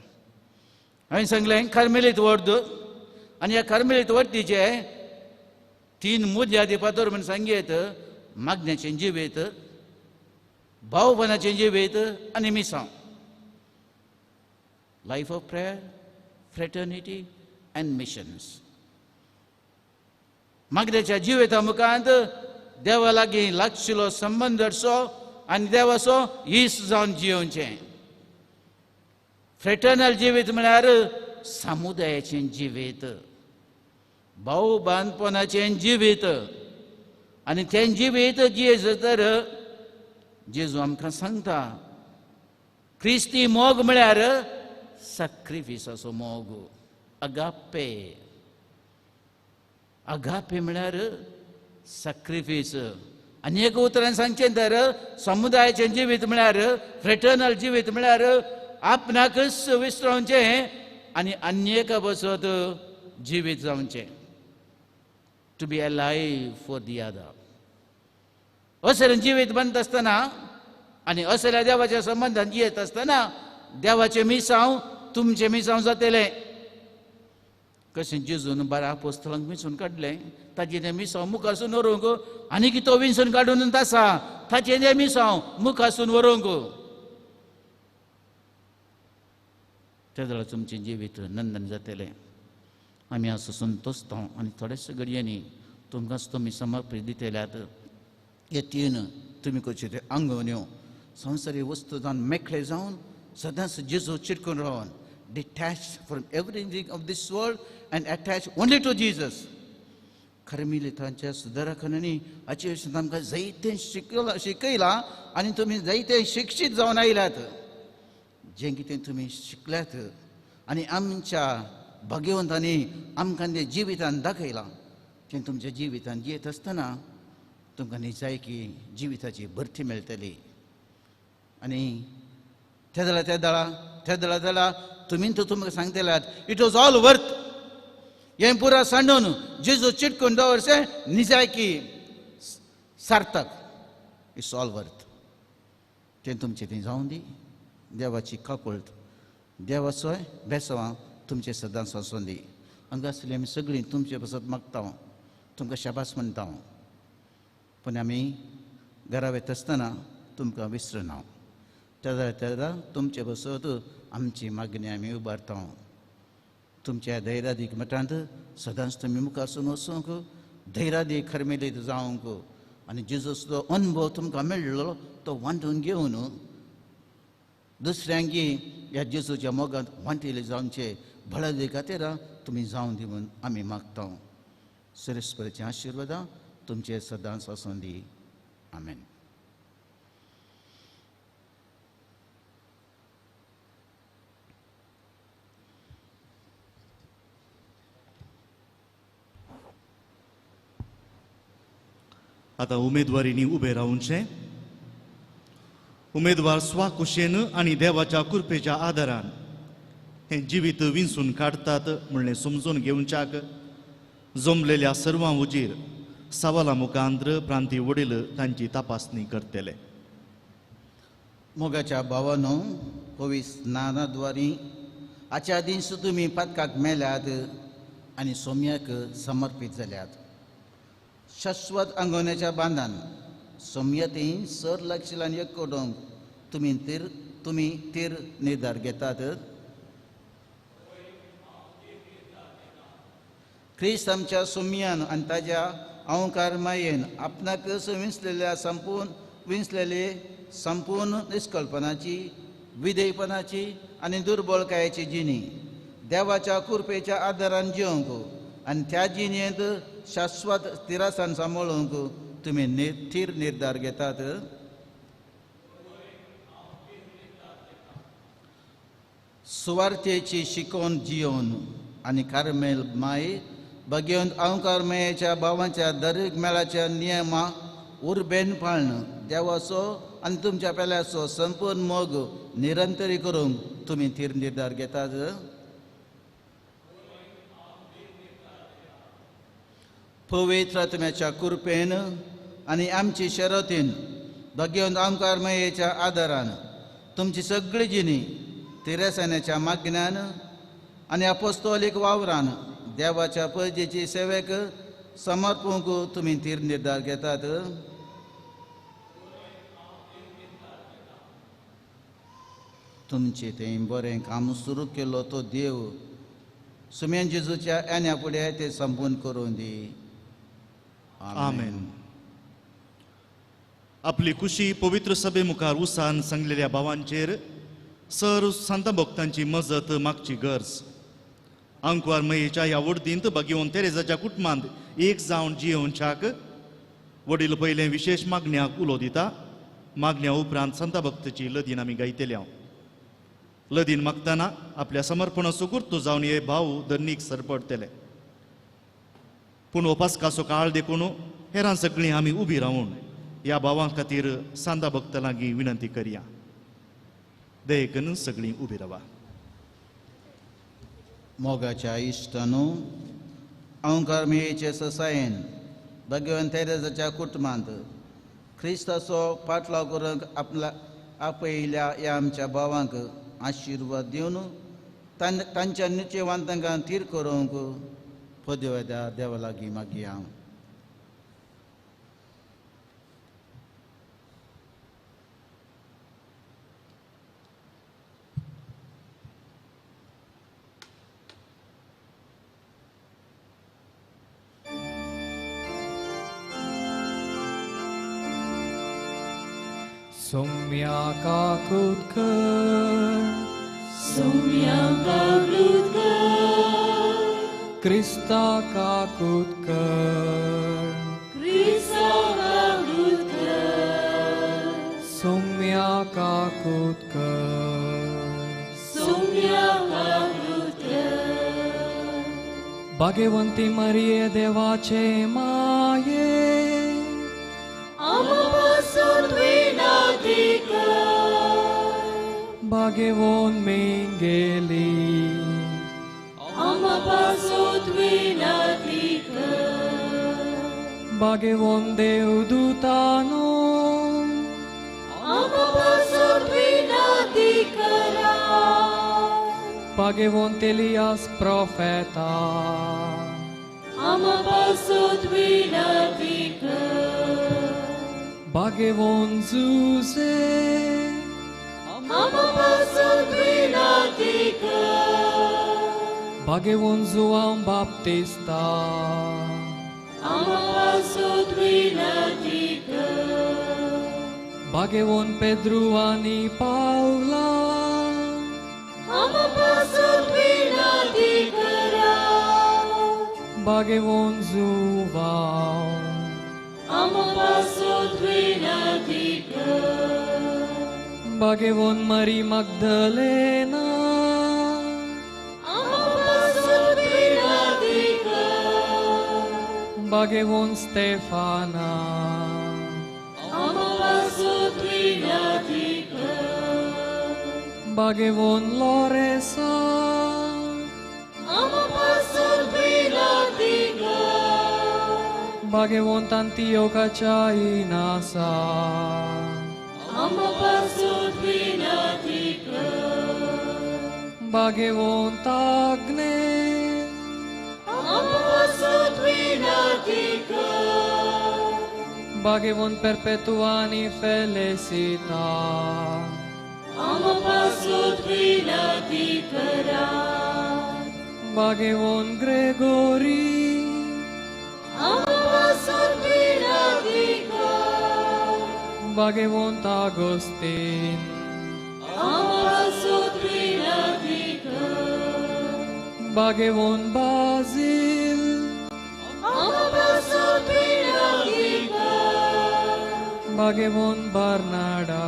हांवें सांगलें कार्मेलीत वर्द आनी ह्या कार्मेलीत वर्दीचे तीन मुद्या दिपातोर म्हूण सांगयत. मागण्याचें जिवीत, भावपणाचें जिवीत आनी मिसांव. Life of prayer, fraternity and missions. मागण्याच्या जिविता मुखांत देवा लागीं लागशिलो संबंद दरचो आनी देवाचो इश्ट जावन जियोवचें. फ्रेटर्नल जिवीत म्हळ्यार समुदायाचें जिवीत, भाव बांदपणाचें जिवीत. आनी तें जिवीत जियेत तर जेजू आमकां सांगता क्रिस्ती मोग म्हळ्यार सॅक्रिफिसाचो मोग, अगापे. अगापे म्हळ्यार सॅक्रिफीस. आनी एक उतरान सांगचें तर समुदायाचें जिवीत म्हळ्यार फ्रेटर्नल जिवीत म्हळ्यार आपणाकच विसरावचें आनी अन्येका बसत जिवीत जावचें. To be alive for the other. असलें जिवीत बांदता आसतना आनी असल्या देवाच्या संबंदान जियेत आसतना देवाचें मिसांव तुमचें मिसांव जातलें. कशें जेजून 12 आपोस्तलांक विंचून काडलें, ताचें तें मिसांव मुखारसून व्हरूंक आनी तो विंचून काडून आसा ताचें तें मिसांव मुखारसून व्हरूंक. त्या जाल्यार तुमचें जिवीत नंदन जातलें. आमी असो संतोशता आनी थोडेच घडयांनी तुमकांच तुमी समर्पीत दितल्यात. हे तीन तुमी करचे ते आंगोवण्यो संवसारी वस्तू जावन मेकळे जावन सदांच जेजू चिटकून रावन, detached from everything of this world and attached only to Jesus. कर्मिलितांच्या सुदारकांनी हाचे विशीं आमकां जायतें शिकयलां आनी तुमी जायते शिक्षीत जावन आयल्यात. जें कितें तुमी शिकल्यात आनी आमच्या भाग्यवंतांनी आमकां तें जिवितान दाखयलां तें तुमच्या जिवितान जियेत आसतना तुमकां निजायकी जिविताची भरती मेळटली. आनी त्या जाल्यार त्या दळा त्या दळा जाल्यार तुमी तर तुमकां सांगतल्यात it was all worth. हें पुरा सांडून जेजू चिटकून दवरचें निजायकी सार्थक, it's all worth. तें तुमचें तें जावं दी. देवाची काकुळट, देवाचोय बेसवां तुमचें सदांच आसूं दी. हांगा आसली आमी सगळीं तुमचे पासत मागता, तुमकां शाबास म्हणटा. पूण आमी घरा वयता आसतना तुमकां विसरना. त्या जाल्यार त्या जाल्यार तुमचे पासत आमची मागणी आमी उबारता. तुमच्या धैर्यादीक मठांत सदांच तुमी मुखारसून वचूंक, धैर्यादीक खरमेलीत जावंक आनी जेजूचो अनुभव तुमकां मेळ्ळो तो वांटून घेवन दुसऱ्यांकी ह्या जेजूच्या मोगांत वांटिल्ले जावचे भळादी खातीर तुमी जावन दी म्हूण आमी मागता. सरस्पतीच्या आशिर्वादां तुमचे सदांच आसूं दी. आमेन. आतां उमेदवारींनी उबें रावचें. उमेदवार स्वाकुशेन आनी देवाच्या कृपेच्या आदारान हें जिवीत विंचून काडटात म्हणलें समजून घेवच्याक जमलेल्या सर्वां उजीर सवाला मुखांत्र प्रांती वडील तांची तपासणी करतले. मोगाच्या भावानो, पवित्र स्नानाद्वारी हाच्या आदींच तुमी पातकाक मेल्यात आनी सोम्याक समर्पीत जाल्यात. शाश्वत आंगोवण्याच्या बांदान सोम्याती सर लागशिल्ल्यान एक करूंक तुमी तीर निर्धार घेतात. क्रिस्त आमच्या सोम्यान आनी ताज्या अहंकार मायेन आपणाकच विंचलेल्या विंचलेले संपूर्ण निष्कल्पनाची, विधेयपणाची आनी दुर्बळकायेची जिणी देवाच्या कृपेच्या आदारान जिवंक आनी त्या जिणेंत शाश्वत तिरासान सांबाळूंक तुमी थीर निर्धार घेतात. सुवार्थेची शिकोवन जियोवन आनी कार्मेल माय भगेवन अहंकार मायेच्या भावांच्या दरेक मेळाच्या नियमा उर्बेन पाळण देवाचो आनी तुमच्या पेल्याचो संपूर्ण मोग निरंतरी करूंक तुमी थीर निर्धार घेतात. पवित्र आत्म्याच्या कृपेन आनी आमची शरतीन भगेवन अहंकार मायेच्या आदारान तुमची सगळी जिणी तिरेसाण्याच्या मागण्यान आनी अपोस्तोलीक वावरान देवाच्या पयजेची सेवेक समर्पूंक तुमी थीर निर्धार घेतात. तुमचें तें बरें काम सुरू केलो तो देव सुमेन जेजूच्या येण्या फुडें तें संपूर्ण करूं दी. आमेन. आपली खुशी पवित्र सभे मुखार उसान सांगलेल्या भावांचेर सर सांता भक्तांची मजत मागची गरज. आंकवार मयेच्या ह्या वडदींत बागेवन तेरेजाच्या कुटुंबांत एक जावन जियोवच्याक वडील पयलें विशेश मागण्याक उलो दिता. मागण्या उपरांत संता भक्तची लदीन आमी गायतले. लदीन मागतना आपल्या समर्पणाचो गुर्तू जावन हे भाव धरणीक सरपडटले. पूण उपासकाचो काळ देखून हेरां सगळीं आमी उबी रावून ह्या भावां खातीर सांदा भक्ता लागीं विनंती करया. देखून सगळीं उबी रावा. मोगाच्या इश्टानू, अंकार मेळचे ससायेन भगवान तेरेजाच्या कुटुंबांत ख्रिस्ताचो पाटलाव करूंक आपल्या आपयल्या ह्या आमच्या भावांक आशिर्वाद दिवन तांच्या निचेवान तांकां थीर करूंक पदव्या देवा लागीं मागया. Soumya Kakutkar, Soumya Kakutkar, Krista Kakutkar, Krista Kakutkar, Soumya Kakutkar, Soumya Kakutkar, Bhagavanti Mariye Devache Maye, Bhagavon Mengeli, Bhagavon Devdutano, Bhagavon Telias Profeta, Bhagavon Zuse, Bhagavon João Baptista, Bhagavon Pedro ani Paula, Bhagavon Zuvao, Bhagavon Maria Magdalena, Bhagavon Stefana, Bhagavon Loresa, Bhagavon Tantioka Chainasa, Bhagavon Tagne, Bhagavon Perpetuani Felicita, Bhagavon Gregory, Bhagavon Agustin, Bhagavon Basil, Bhagavon Barnada,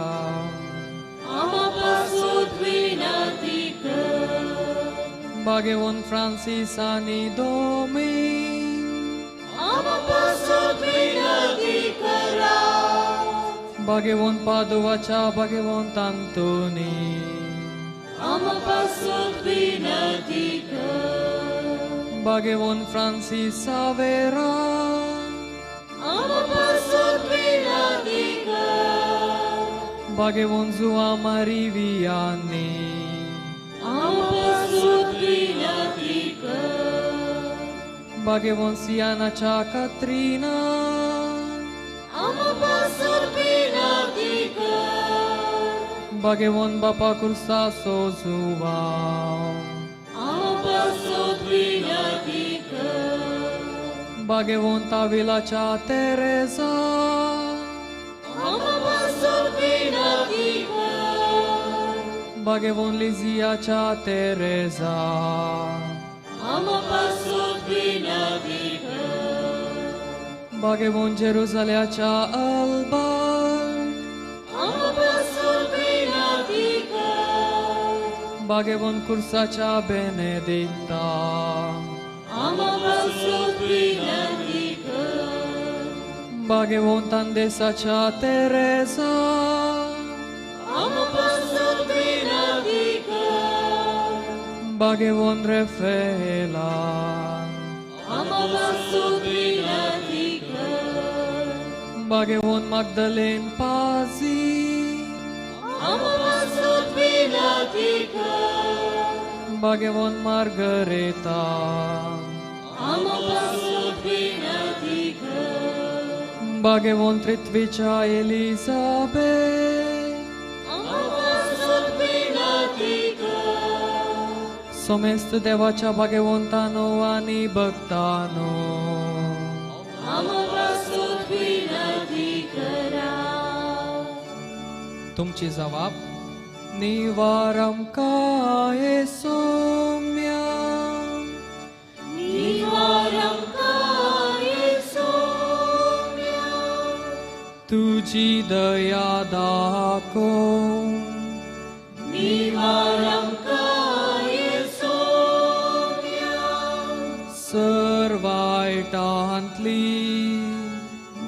Bhagavon Francis ani Domin, Bhagavon Paduvacha, Bhagavon Tantuni, Bhagavon Francis Savera, Bhagavon João Maria Vianney, Bhagavon Siana Cha Katrina, Bhagavon Bapa Kursa Sozuva, Bhagavon Tavila Cha Teresa, बागेवन लिजियाच्या Teresa, आमा पासून विनंती कर. बागेवन जेरुजाल्याच्या Albert, आमा पासून विनंती कर. बागेवन कुर्साच्या बेनेदिक्ता, आमा पासून विनंती कर. बागेवन तांदेसाच्या तेरेजा, आमा पासून विनंती कर. बागेवन रेफेला, आमा पासून विनंती कर. बागेवन मागदलेन पाजी, आमा पासून विनंती कर. बागेवन मार्गरेता, आमा पासून विनंती कर. बागेवन त्रित्वीच्या एलिझाबेथ, आमा पासून विनंती कर. सोमेस्त देवाच्या बागेवंतानो आनी भक्तानो, आमा पासून विनंती करा. तुमची जवाब निवार आमकां हे सोम्या, निवार आमकां हे सोम्या, तुजी दया दाखोव. निवार आमकां हे सोम्या, सर वायटांतली,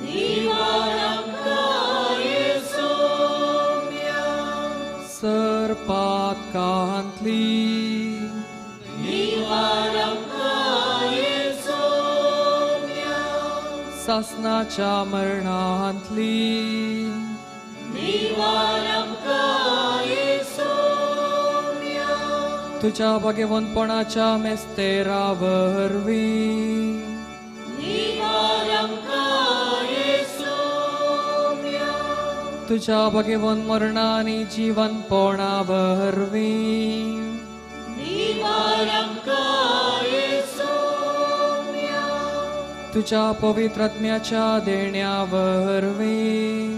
निवार आमकां हे सोम्या, सर पातकांतली, निवार आमकां हे सोम्या, सासनाच्या मरणांतली, निवार आमकां हे सोम्या, तुज्या भाग्यवंतपणाच्या मेस्तेरा वरवीं, निवार आमकां हे सोम्या, तुज्या भाग्यवंत मरणा आनी जिवनपणा वरवीं, निवार आमकां हे सोम्या, तुज्या पवित्र आत्म्याच्या देण्या वरवीं,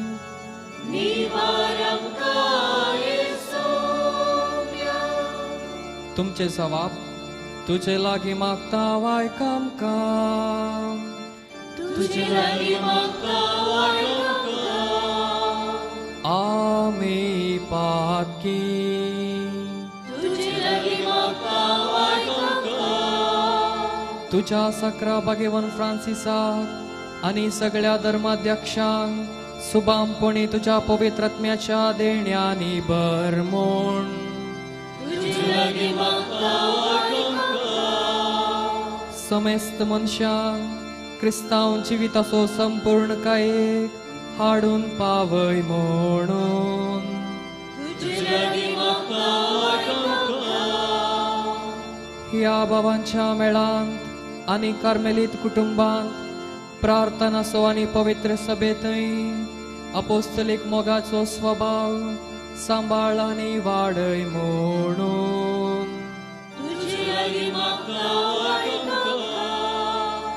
निवार आमकां हे सोम्या. तुमचे जवाब तुजे लागीं मागता आयक आमकां, तुजे लागीं मागता आयक आमकां. आमी पातकी, तुजे लागीं मागता आयक आमकां. तुज्या सकरा भाग्यवन फ्रांसिसाक आनी सगळ्या धर्माध्यक्षांक सुबामपणी तुज्या पवित्र आत्म्याच्या देण्यांनी भर म्हूण, तुजे लागीं मागता आयक आमकां. समेस्त मनशांक क्रिस्तांव जिविताचो संपूर्णकायेक हाडून पावय म्हणून, तुजे लागीं मागता आयक आमकां. ह्या बाबांच्या मेळांत आनी कार्मेलीत कुटुंबांत प्रार्थनाचो आनी पवित्र सभेंतय अपोस्तलीक मोगाचो स्वभाव सांबाळ आनी वाडय म्हणून, तुजे लागीं मागता आयक आमकां.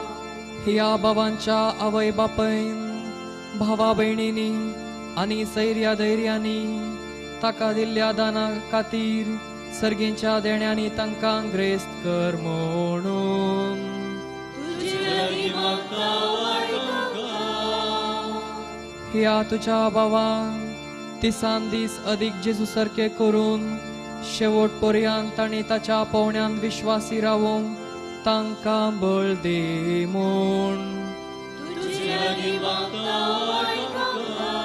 ह्या बाबांच्या आवय बापायन, भावा भयणींनी आनी सैर्या धैर्यांनी ताका दिल्ल्या दाना खातीर सर्गींच्या देण्यांनी तांकां ग्रेस्त कर म्हणून, तुजे लागीं मागता आयक आमकां. ह्या तुज्या भावांक दिसान दीस अदीक जेजू सारके करून शेवट पर्यंत तांणी ताच्या पावण्यांत विश्वासी रावूंक तांकां बळ दी म्हूण, तुजे लागीं मागता आयक आमकां.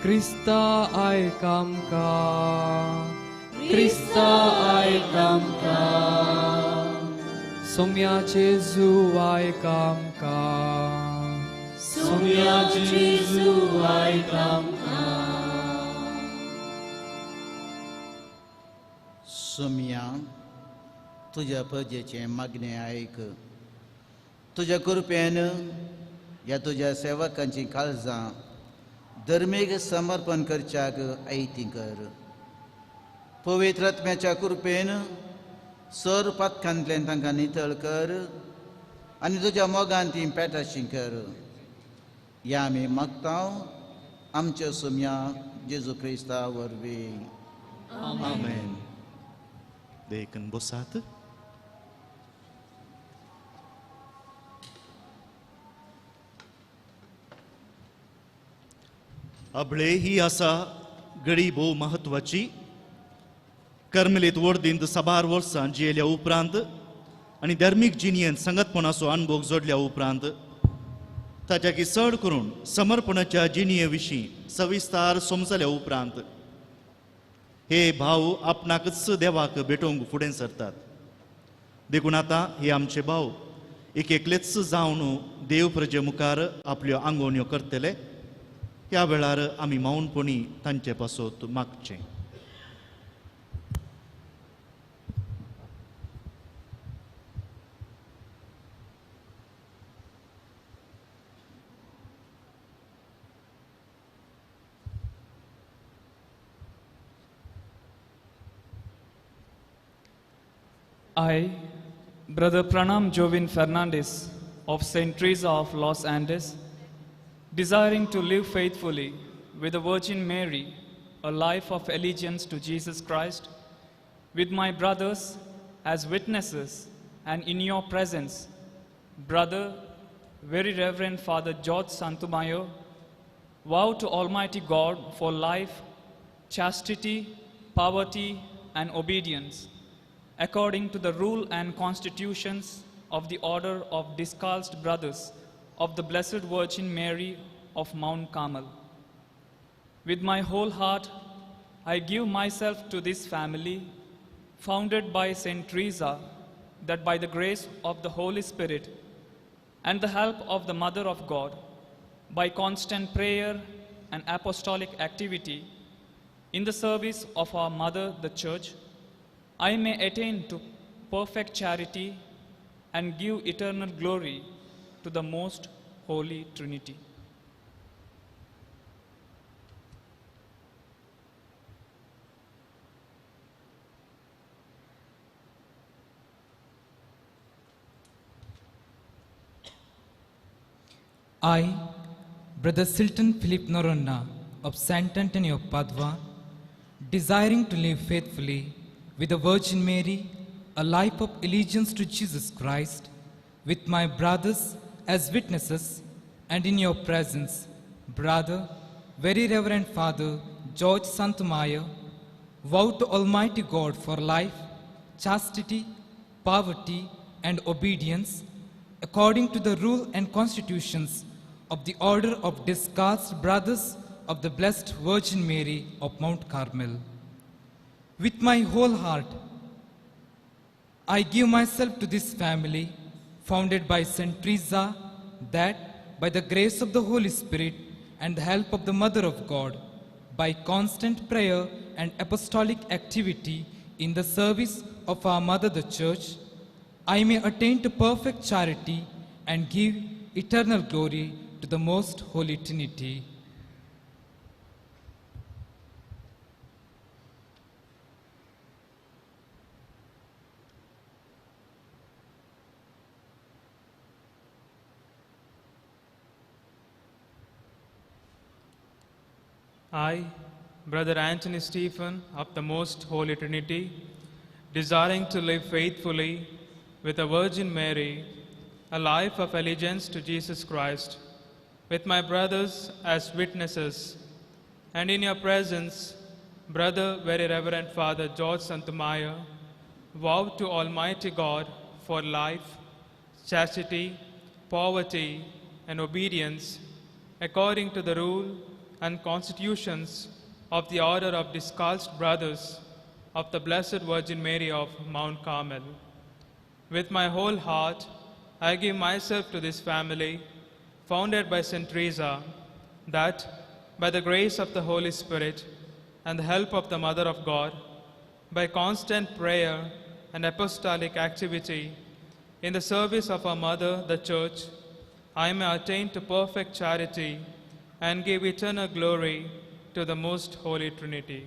क्रिस्ता आयक आमकां, क्रिस्ता आयक आमकां. सोम्या जेजू आयक आमकां, सोम्या जेजू आयक आमकां. सोम्या, तुज्या प्रजेचें मागणें आयक. तुज्या कृपेन ह्या तुज्या सेवकांची काळजां धर्मीक समर्पण करच्याक आयती कर. पवित्र आत्म्याच्या कृपेन सर पातकांतल्यान तांकां नितळ कर आनी तुज्या मोगान ती पेटाशी कर. ह्या आमी मागता आमच्या सोम्या जेजू क्रिस्ता वरवीं. आमेन. देखून बसात. अबळे ही आसा घडी भोव म्हत्वाची. कर्मलीत वर्दींत साबार वर्सां जियेल्या उपरांत आनी धर्मीक जिणयेंत संगतपणाचो अणभव जोडल्या उपरांत ताच्या चड करून समर्पणाच्या जिणये विशीं सविस्तार समजल्या उपरांत हे भाव आपणाकच देवाक भेटोवंक फुडें सरतात. देखून आतां हे आमचे भाव एक एकलेच जावन देव प्रजे मुखार आपल्यो आंगोवण्यो करतले. ह्या वेळार आमी मौनपणी तांचे पासत मागचें. I, Brother Pranam Jovin Fernandez of St. Teresa of Los Andes, desiring to live faithfully with the Virgin Mary, a life of allegiance to Jesus Christ, with my brothers as witnesses and in your presence, Brother, Very Reverend Father George Santumayo, vow to Almighty God for life, chastity, poverty, and obedience, according to the rule and constitutions of the Order of Discalced Brothers of the Blessed Virgin Mary of Mount Carmel. With my whole heart, I give myself to this family, founded by Saint Teresa, that by the grace of the Holy Spirit and the help of the Mother of God, by constant prayer and apostolic activity, in the service of our Mother, the Church, I may attain to perfect charity and give eternal glory to the Most Holy Trinity. I, Brother Silton Philip Noronna of Sant Antonio of Padua, desiring to live faithfully with the Virgin Mary, a life of allegiance to Jesus Christ, with my brothers as witnesses, and in your presence, Brother, Very Reverend Father George Santumayo, vow to Almighty God for life, chastity, poverty, and obedience, according to the rule and constitutions of the Order of Discalced Brothers of the Blessed Virgin Mary of Mount Carmel. With my whole heart, I give myself to this family, founded by Saint Teresa, that by the grace of the Holy Spirit and the help of the Mother of God, by constant prayer and apostolic activity in the service of our Mother the Church, I may attain to perfect charity and give eternal glory to the Most Holy Trinity. I, Brother Anthony Stephen of the Most Holy Trinity, desiring to live faithfully with the Virgin Mary, a life of allegiance to Jesus Christ, with my brothers as witnesses, and in your presence, Brother Very Reverend Father George Santumayo, vow to Almighty God for life, chastity, poverty, and obedience, according to the rule and constitutions of the Order of Discalced Brothers of the Blessed Virgin Mary of Mount Carmel. With my whole heart, I give myself to this family, founded by Saint Teresa, that by the grace of the Holy Spirit and the help of the Mother of God, by constant prayer and apostolic activity in the service of our Mother, the Church, I may attain to perfect charity and give eternal glory to the Most Holy Trinity.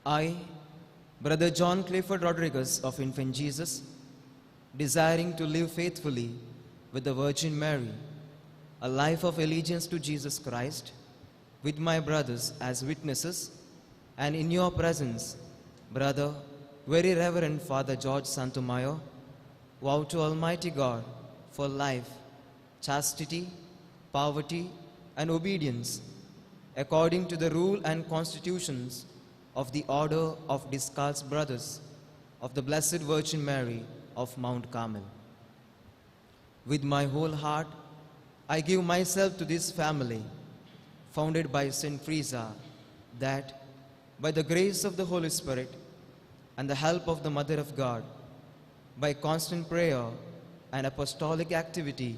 I, Brother John Clifford Rodriguez of Infant Jesus, desiring to live faithfully with the Virgin Mary, a life of allegiance to Jesus Christ, with my brothers as witnesses, and in your presence, Brother, Very Reverend Father George Santomayor, vow to Almighty God for life, chastity, poverty, and obedience, according to the rule and constitutions of the Order of Discalced Brothers of the Blessed Virgin Mary of Mount Carmel. With my whole heart, I give myself to this family, founded by Saint Teresa, that by the grace of the Holy Spirit and the help of the Mother of God, by constant prayer and apostolic activity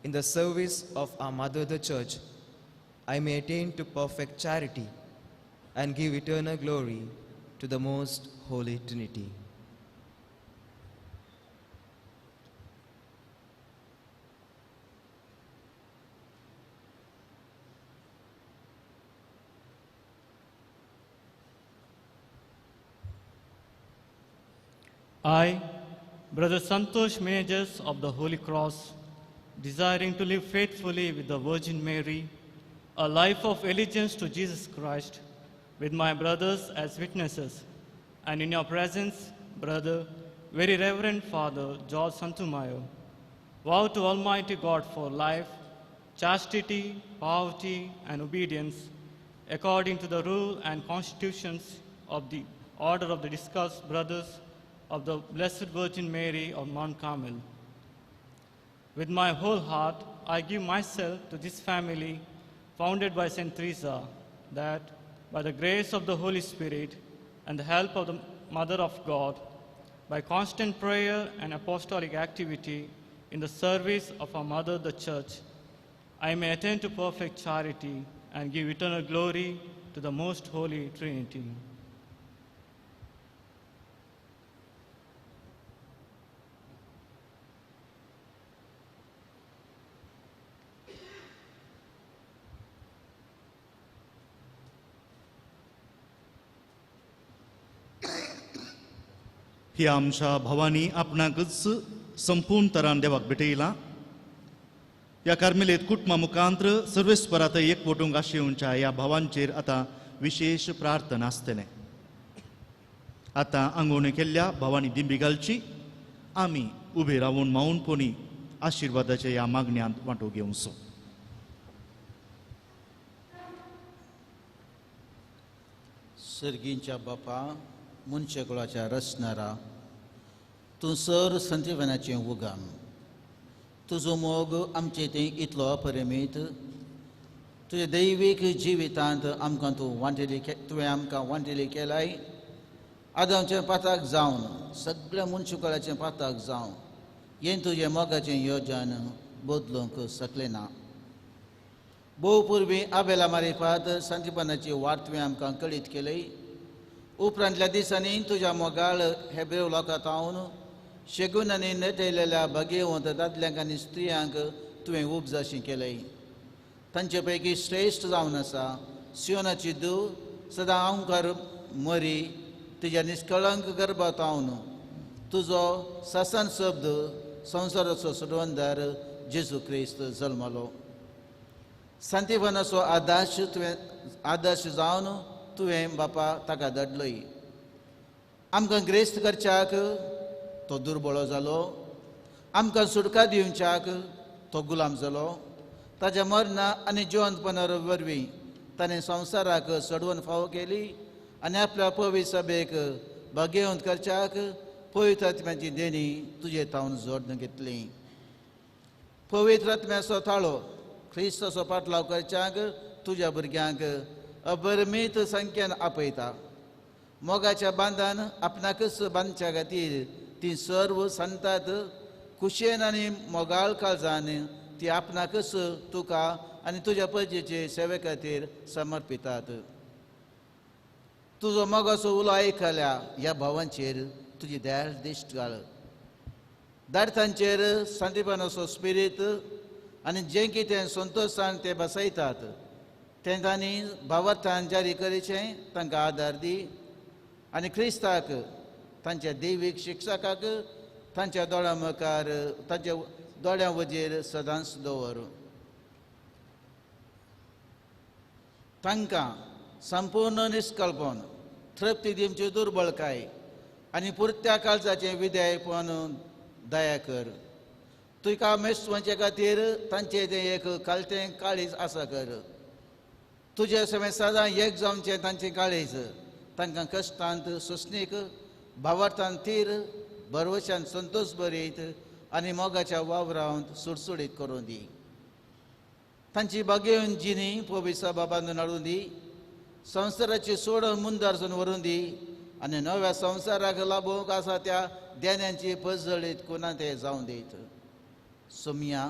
in the service of our Mother the Church, I may attain to perfect charity and give eternal glory to the Most Holy Trinity. I, Brother Santosh Menezes of the Holy Cross, desiring to live faithfully with the Virgin Mary, a life of allegiance to Jesus Christ, with my brothers as witnesses, and in your presence, Brother, Very Reverend Father George Santomayor, vow to Almighty God for life, chastity, poverty, and obedience, according to the rule and constitutions of the Order of the Discalced Brothers of the Blessed Virgin Mary of Mount Carmel. With my whole heart, I give myself to this family founded by Saint Teresa, that by the grace of the Holy Spirit and the help of the Mother of God, by constant prayer and apostolic activity in the service of our Mother the Church, I may attain to perfect charity and give eternal glory to the Most Holy Trinity. ही आमच्या भावांनी आपणाकच संपूर्ण तरान देवाक भेटयला. ह्या कार्मेलीत कुटुंबा मुखांत्र सर्वेस्परात एकवटूंक आशिवच्या ह्या भावांचेर आतां विशेश प्रार्थना आसतलें. आतां आंगवणी केल्ल्या भावांनी दिंबी घालची. आमी उबे रावून मौनपणी आशिर्वादाच्या ह्या मागण्यांत वांटो घेवचो. सर्गींच्या बापा, मनशाकुळाच्या रचणारा, तूं सर संजीवनाचें उगम. तुजो मोग आमचे थंय इतलो अपरिमीत. तुज्या दैवीक जिवितांत आमकां तूं वांटेली, तुवें आमकां वांटेली केलाय. आदामचें पाताक जावन सगळ्या मनशाकुळाचें पाताक जावन हें तुजें मोगाचें योजन बदलूंक शकलें ना. भोव पुर्वी आबेला मारिफात सांतीपणाची वाट तुवें आमकां कळीत केली. उपरांतल्या दिसांनी तुज्या मोगाळ हेब्रेव लोकां थावन शेगून आनी नेटयलेल्या भाग्यवंत दादल्यांक आनी स्त्रियांक तुवें उपजाशी केलय. तांचे पैकी श्रेश्ठ जावन आसा सियोनाची धूव सदां आंवकार मरी तुज्या निष्कळंक गर्भांत थावन तुजो सासन शब्द संवसाराचो सोडवणदार जेजू क्रिस्त जल्मलो. सांतीपणाचो आदर्श तुवें आदर्श जावन तुवें बापा ताका धाडलय. आमकां ग्रेस्त करच्याक तो दुर्बळो जालो, आमकां सुटका दिवच्याक तो गुलाम जालो. ताज्या मरणा आनी जिवंतपणा वरवीं ताणें संवसाराक सडवण फावो केली आनी आपल्या पवित्र सभेक भाग्यवंत करच्याक पवित्र आत्म्याची देणी तुजे थावन जोडून घेतली. पवित्र आत्म्याचो थाळो क्रिस्ताचो पाटलाव करच्याक तुज्या भुरग्यांक अपरिमीत संख्येन आपयता. मोगाच्या बांदान आपणाकच बांदच्या खातीर ती सर्व सांगतात. खुशयेन आनी मोगाळ काळजान ती आपणाकच तुका आनी तुज्या परजेचे सेवे खातीर समर्पितात. तुजो मोगाचो उलो आयकल्या ह्या भावांचेर तुजी दयाळ दिश्ट घाल. दाडतांचेर सांतीपणाचो स्पिरीत आनी जें कितें संतोशान ते बसयतात तें तांणी भावार्थान जारी करचें तांकां आदार दी. आनी क्रिस्ताक तांच्या दैवीक शिक्षकाक तांच्या दोळ्यां मुखार तांच्या दोळ्यां वजेर सदांच दवर. तांकां संपूर्ण निश्कल्पन तृप्ती दिवची दुर्बळकाय आनी पुरत्या काळजाचें विधेयपण दया कर. तुका मेस्तवांचे खातीर तांचें तें एक कालतें काळीज आसा कर. तुजे समेत सदां एक जावचें तांचें काळीज तांकां कश्टांत सोंसणीक भावार्थान थीर भरवशान संतोश बरीत आनी मोगाच्या वावरांत सुडसुडीत करूं दी. तांची बागेवन जिणी पोविसा बाबांदून हाडून दी. संवसाराची सोडून मुंदारसून व्हरून दी आनी नव्या संवसाराक लाभोवंक आसा त्या देण्यांची पजळीत कोणा ते जावं दीत. सोमया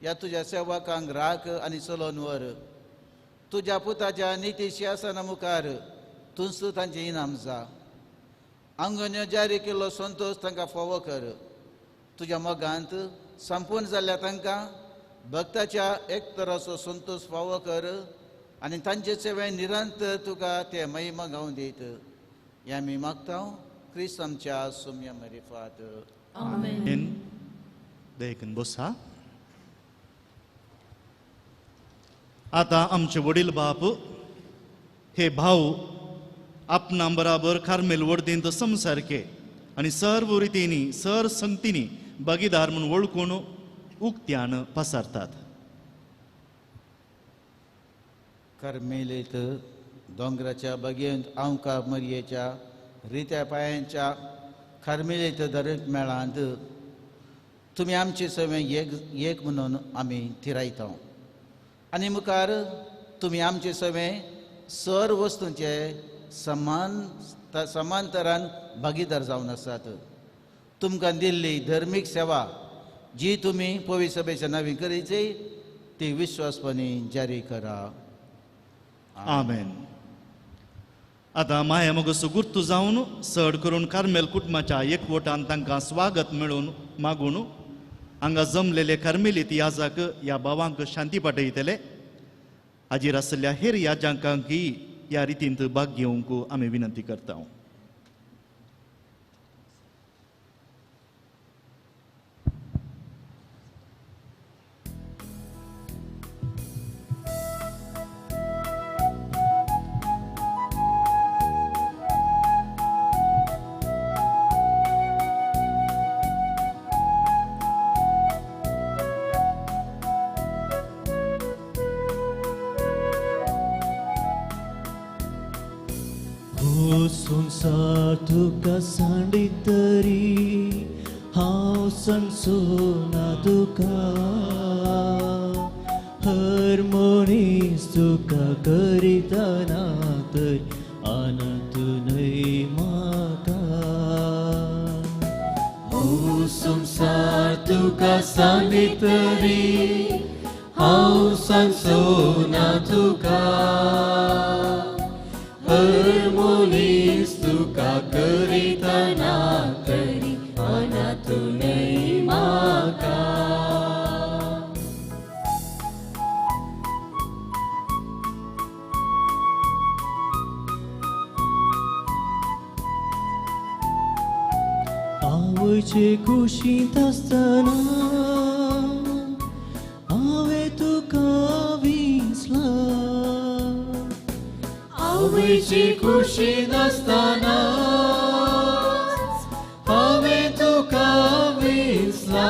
ह्या तुज्या सेवकांक राख आनी चलोवन व्हर. तुज्या पुताच्या निती शिंवासना मुखार तूंच तांचें इनाम जा. आंगण्यो जारी केल्लो संतोश तांकां फावो कर. तुज्या मोगांत संपूर्ण जाल्ल्या तांकां भक्ताच्या एकतराचो संतोश फावो कर आनी तांचे सेवे निरंतर तुका ते महिमा गावूं दीत. हें आमी मागता क्रिस्त आमच्या सोम्या मरिफात. आमेन. देखून बसा. आतां आमचे वडील बाप हे भाव आपणा बराबर कार्मेल वर्दींत समसारके आनी सर्व रितींनी सर संगतींनी भागीदार म्हूण वळखून उक्त्यान पसारतात. कार्मेलीत दोंगराच्या बागेंत आंवका मरयेच्या रित्या पांयांच्या कार्मेलीत दरेक मेळांत तुमी आमचे सगळे एक एक म्हणून आमी थिरायता आनी मुखार तुमी आमचे सगळे सर वस्तूंचे समान समांतरान भागीदार जावन आसात. तुमकां दिल्ली धर्मीक सेवा जी तुमी पवित्र सभेच्या नांवी करीची ती विश्वासपणी जारी करा. आमेन. आतां माया मोगसो गुर्तू जावन चड करून कार्मेल कुटुंबाच्या एकवटान तांकां स्वागत मेळून मागून हांगा जमलेले कार्मेलीत याजाक ह्या भावांक शांती पाठयतले. हाजीर आशिल्ल्या हेर याजांकांकय ह्या रितींत भाग घेवंक आमी विनंती करता. संसार तुका सांडीत तरी हांव सांगचो ना तुका हर मनीस तुका करितना तर आनंद न्हय म्हाका. हो संसार तुका सांडीत तरी हांव सांगचो ना तुका हर मनीस तुका करितना तरी अनाथ न्हय म्हाका. आवयचे कुशींत आसतना हांवें तुका विसला. आवयची खुशी नासतना हांवें तुका विसला.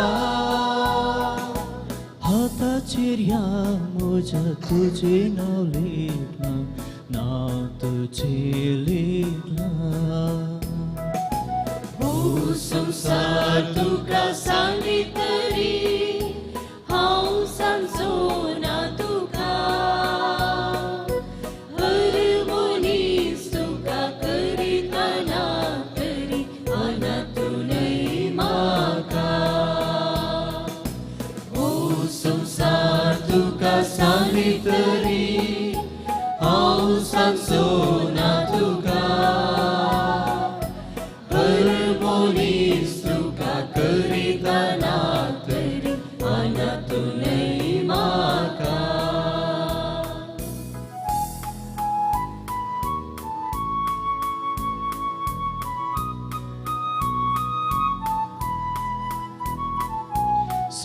हाताचेर ह्या म्हज्या तुजें नांव लेखलां नांव तुजें लेखलां. हो संसार तुका सांगीत तरी हांव सांगचो ना तुका हर मनीस तुका करितना तरी अनाथ न्हय म्हाका. हो संसार तुका सांगीत तरी हांव सांगचो ना तुका हर मनीस तुका करितना तरी अनाथ न्हय म्हाका.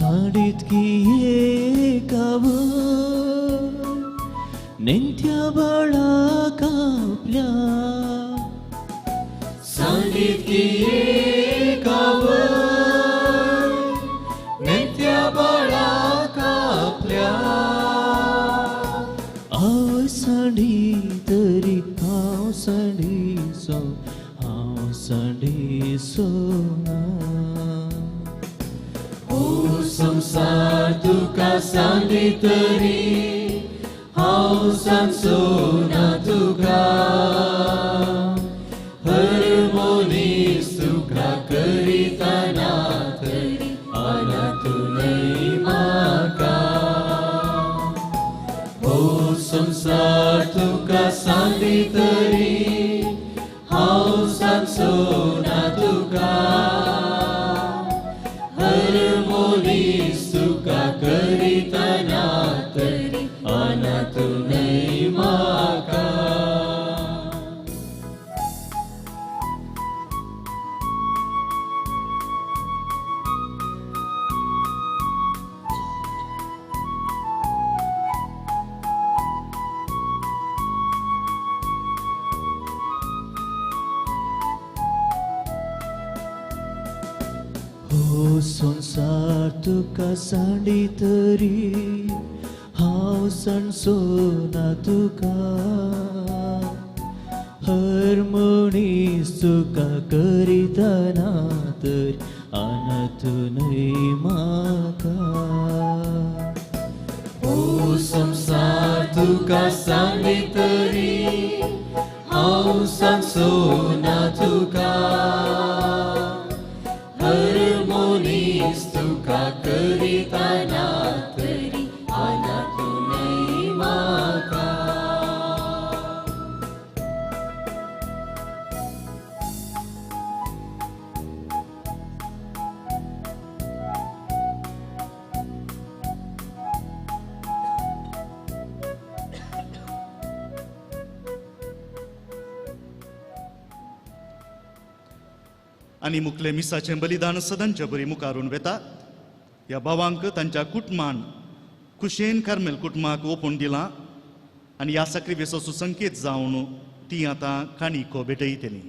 सांडीत की एकावय नेंत्या बाळा कापल्या सांडीत की एकावय नेंत्या बाळा कापल्या आवय सांडी तरी हांव सांडीसो हांव सांडीसो ना. ओ संसार तुका सांडी तरी हांव सांगचो ना तुका हर मनीस तुका करिता ना तरी अनाथूनय म्हाका. ओ संसार तुका सांडी तरी हांव सांगचो ना तुका हर मनीस तुका करिता ना तरी अनाथूनय म्हाका. हो संसार तुका सांडी तरी हांव सांडचो ना तुका हर मनीस तुका करिता ना तर अनाथूनय म्हाका. ओ संसार तुका सांडी तरी हांव सांगचो ना तुका हर मनीस तुका करिता ना तरी अनाथूनय म्हाका. आनी मुखले मिसाचें बलिदान सदांचे बरी मुखारून वेता. ह्या भावांक तांच्या कुटुंबान खुशेन कार्मेल कुटुंबाक ओपून दिलां आनी ह्या साक्रिफिसाचो संकेत जावन ती आतां काणिको भेटयतली.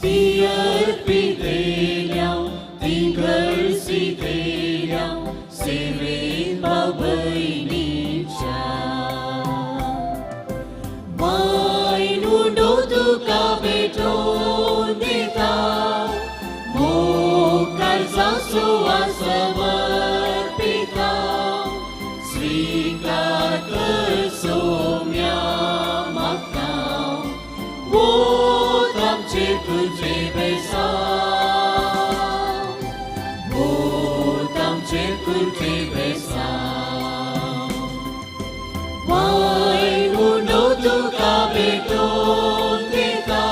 Ti arpidelia, ti gărsidelia, seven भाव भयणीच्या वायन उंडो तुका भेटोवन दिता मोग काळजा सुवास समर्पिता स्वीकार कर सोम्या म्हाका वोत आमचे तुजे बेसांव वोत आमचे तुजे बेसांव वायन उंडो तुका भेटोवन दिता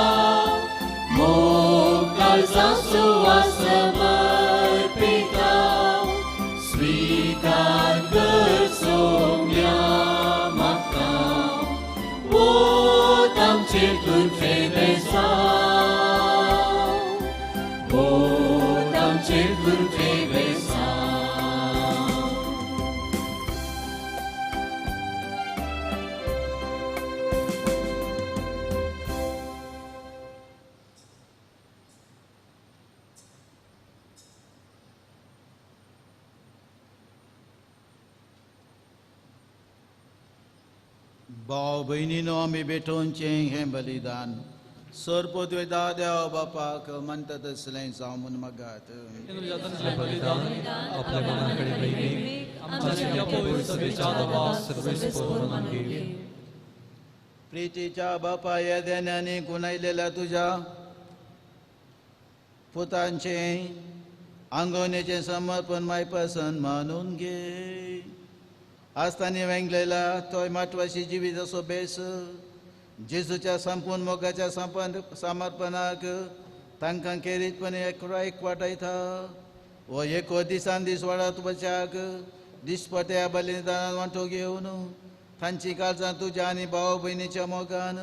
मोग काळजा सुवास समर्पिता स्वीकार कर सोम्या म्हाका वोत आमचे तुजे बेसांव वोत आमचे तुजे बेसांव. भाव भयणीनो आमी भेटोवचें हें बलिदान सरपदवेदा देव बापाक मानता तसलें जावं म्हूण मागात. बलिदान आपल्या मनाकडे वैदिक आमच्या पवित्र सभेच्या दबा सर्वेस्पर मानून घे. प्रितीच्या बापा ह्या देण्यांनी गुणायलेल्या तुज्या पुतांचें आंगवणेचें समर्पण मायपासन मानून घे. आसतानी वेंगलेला तोय माटवाशी जिविताचो बेस जेजूच्या संपूर्ण मोगाच्या समर्पणाक तांकां खेरीतपणी एकराक वाटयता. हो एको दिसान दीस वाडत वच्याक दिसपट्या बलिदानान वांटो घेवन तांची काळजां तुज्या आनी भाव भयणीच्या मोगान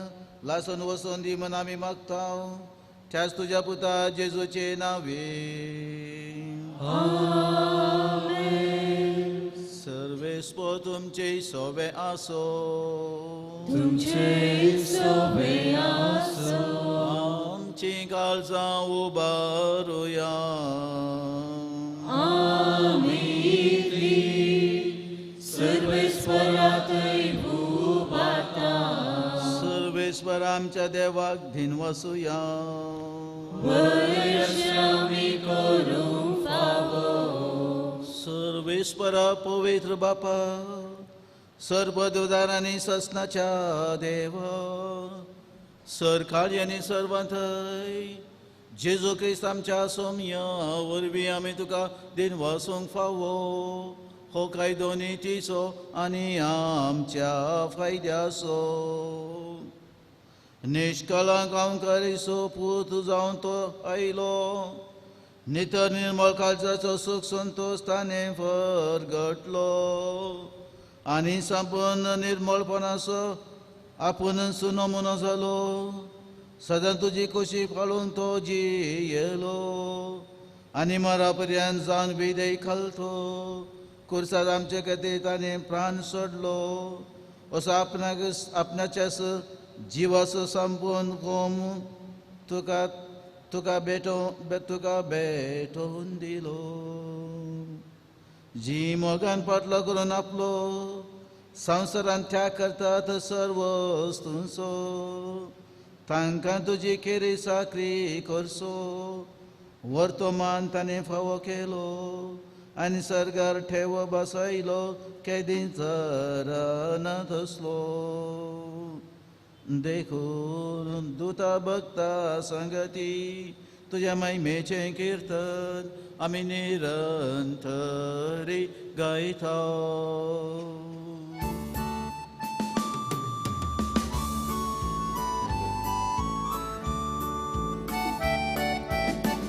लासून वचून दी म्हूण आमी मागता त्याच तुज्या पुता जेजूचे नांवे. सर्वेस्पर तुमचे सोबे आसो. तुमचे सोबे आसो. आमची काळजां उबारुया. आमी सर्वेस्परातय उबारता. सर्वेस्पर आमच्या देवाक धिनवसुया. वयश्य आमी करूंक फावो. सर्वेस्परा पवित्र बापा सर्वदुदार आनी ससनाच्या देवा सरकारी आनी सर्वांथय जेजू क्रिस्त आमच्या सोम्या वरवीं आमी तुका दिनवासूंक फावो. हो कायदो नितीचो आनी आमच्या फायद्याचो. निश्कळांक गांवकारीचो पूत जावन तो आयलो नितर निर्मळ काळजाचो सूख संतोश ताणें फरगटलो आनी संपूर्ण निर्मळपणाचो आपुणूच नमुनो जालो. सदां तुजी खोशी पाळून तो जियेलो आनी मरा पर्यंत जावन विदय खालतो. कुर्साद आमचे खातीर ताणें प्राण सोडलो. असो आपणाक आपणाच्याच जिवाचो संपूर्ण कोम तुका तुका तुका भेटोवन दिलो. जी मोगान पाटलो करून आपलो संवसारान त्याग करतात सर्व वस्तूंचो तांकां तुजी खेरी साकरी करचो वर्तमान ताणें फावो केलो आनी सर्गार ठेव बसयलो केदीं चरनात आसलो. देखून दुता भक्ता संगती तुज्या महिमेचें किर्तन आमी निरंतरी गायता.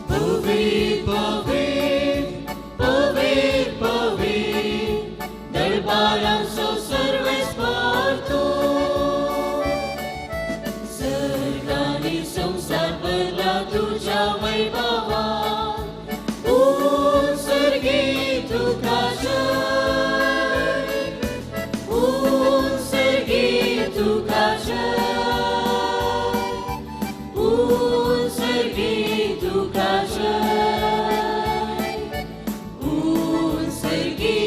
पवित्र पवित्र पवित्र पवित्र दरबारांचो सर्वेस्पर तूं. सर्ग आनी संवसार भरला तुज्या वैभवान. उत्सर्गी तुका जय, उत्सर्गी तुका जय, उत्सर्गी तुका जय, उत्सर्गी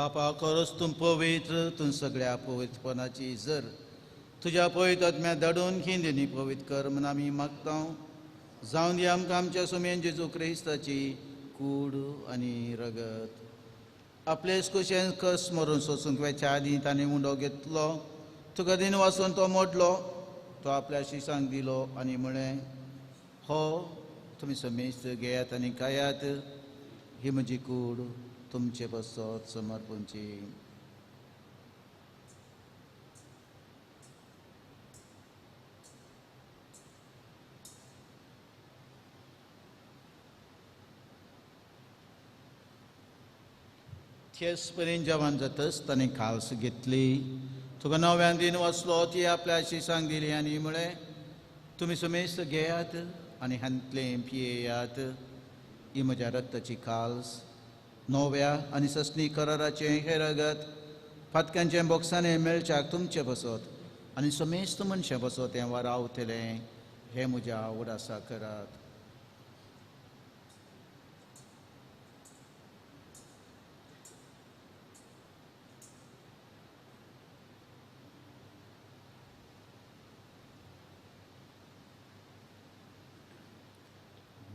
बापा खरोच तूं पवित्र, तूं सगळ्या पवित्रपणाची जर तुज्या पवित्र आत्म्या धाडून हिंदीनी पवित्र कर म्हूण आमी मागता. जावन दी आमकां आमच्या सुमेन जेजू क्रिस्ताची कूड आनी रगत. आपलेच कुशेन कस मरून सोसूंक वेच्या आदीं ताणें उंडो घेतलो, तुका दिन वाचून तो मोडलो, तो आपल्या शिसांक दिलो आनी म्हळें, हो तुमी समेस्त घेयात आनी खायात, ही म्हजी कूड तुमचे पासत समर्पणची. तेच परेन जेवण जातच ताणें काल्स घेतली, तुका नव्यान दिन वाचलो, ती आपल्या शिसांक दिली आनी म्हळें, तुमी समेस्त घेयात आनी हांतलें पियेयात, ही म्हज्या रक्ताची काल्स, नव्या आनी ससनी कराराचें हें रगत फातक्यांचें बोक्सांनी मेळच्याक तुमचें बसत आनी समेस्त मनशां बसत हें वारावतलें, हें म्हज्या उडासा करात.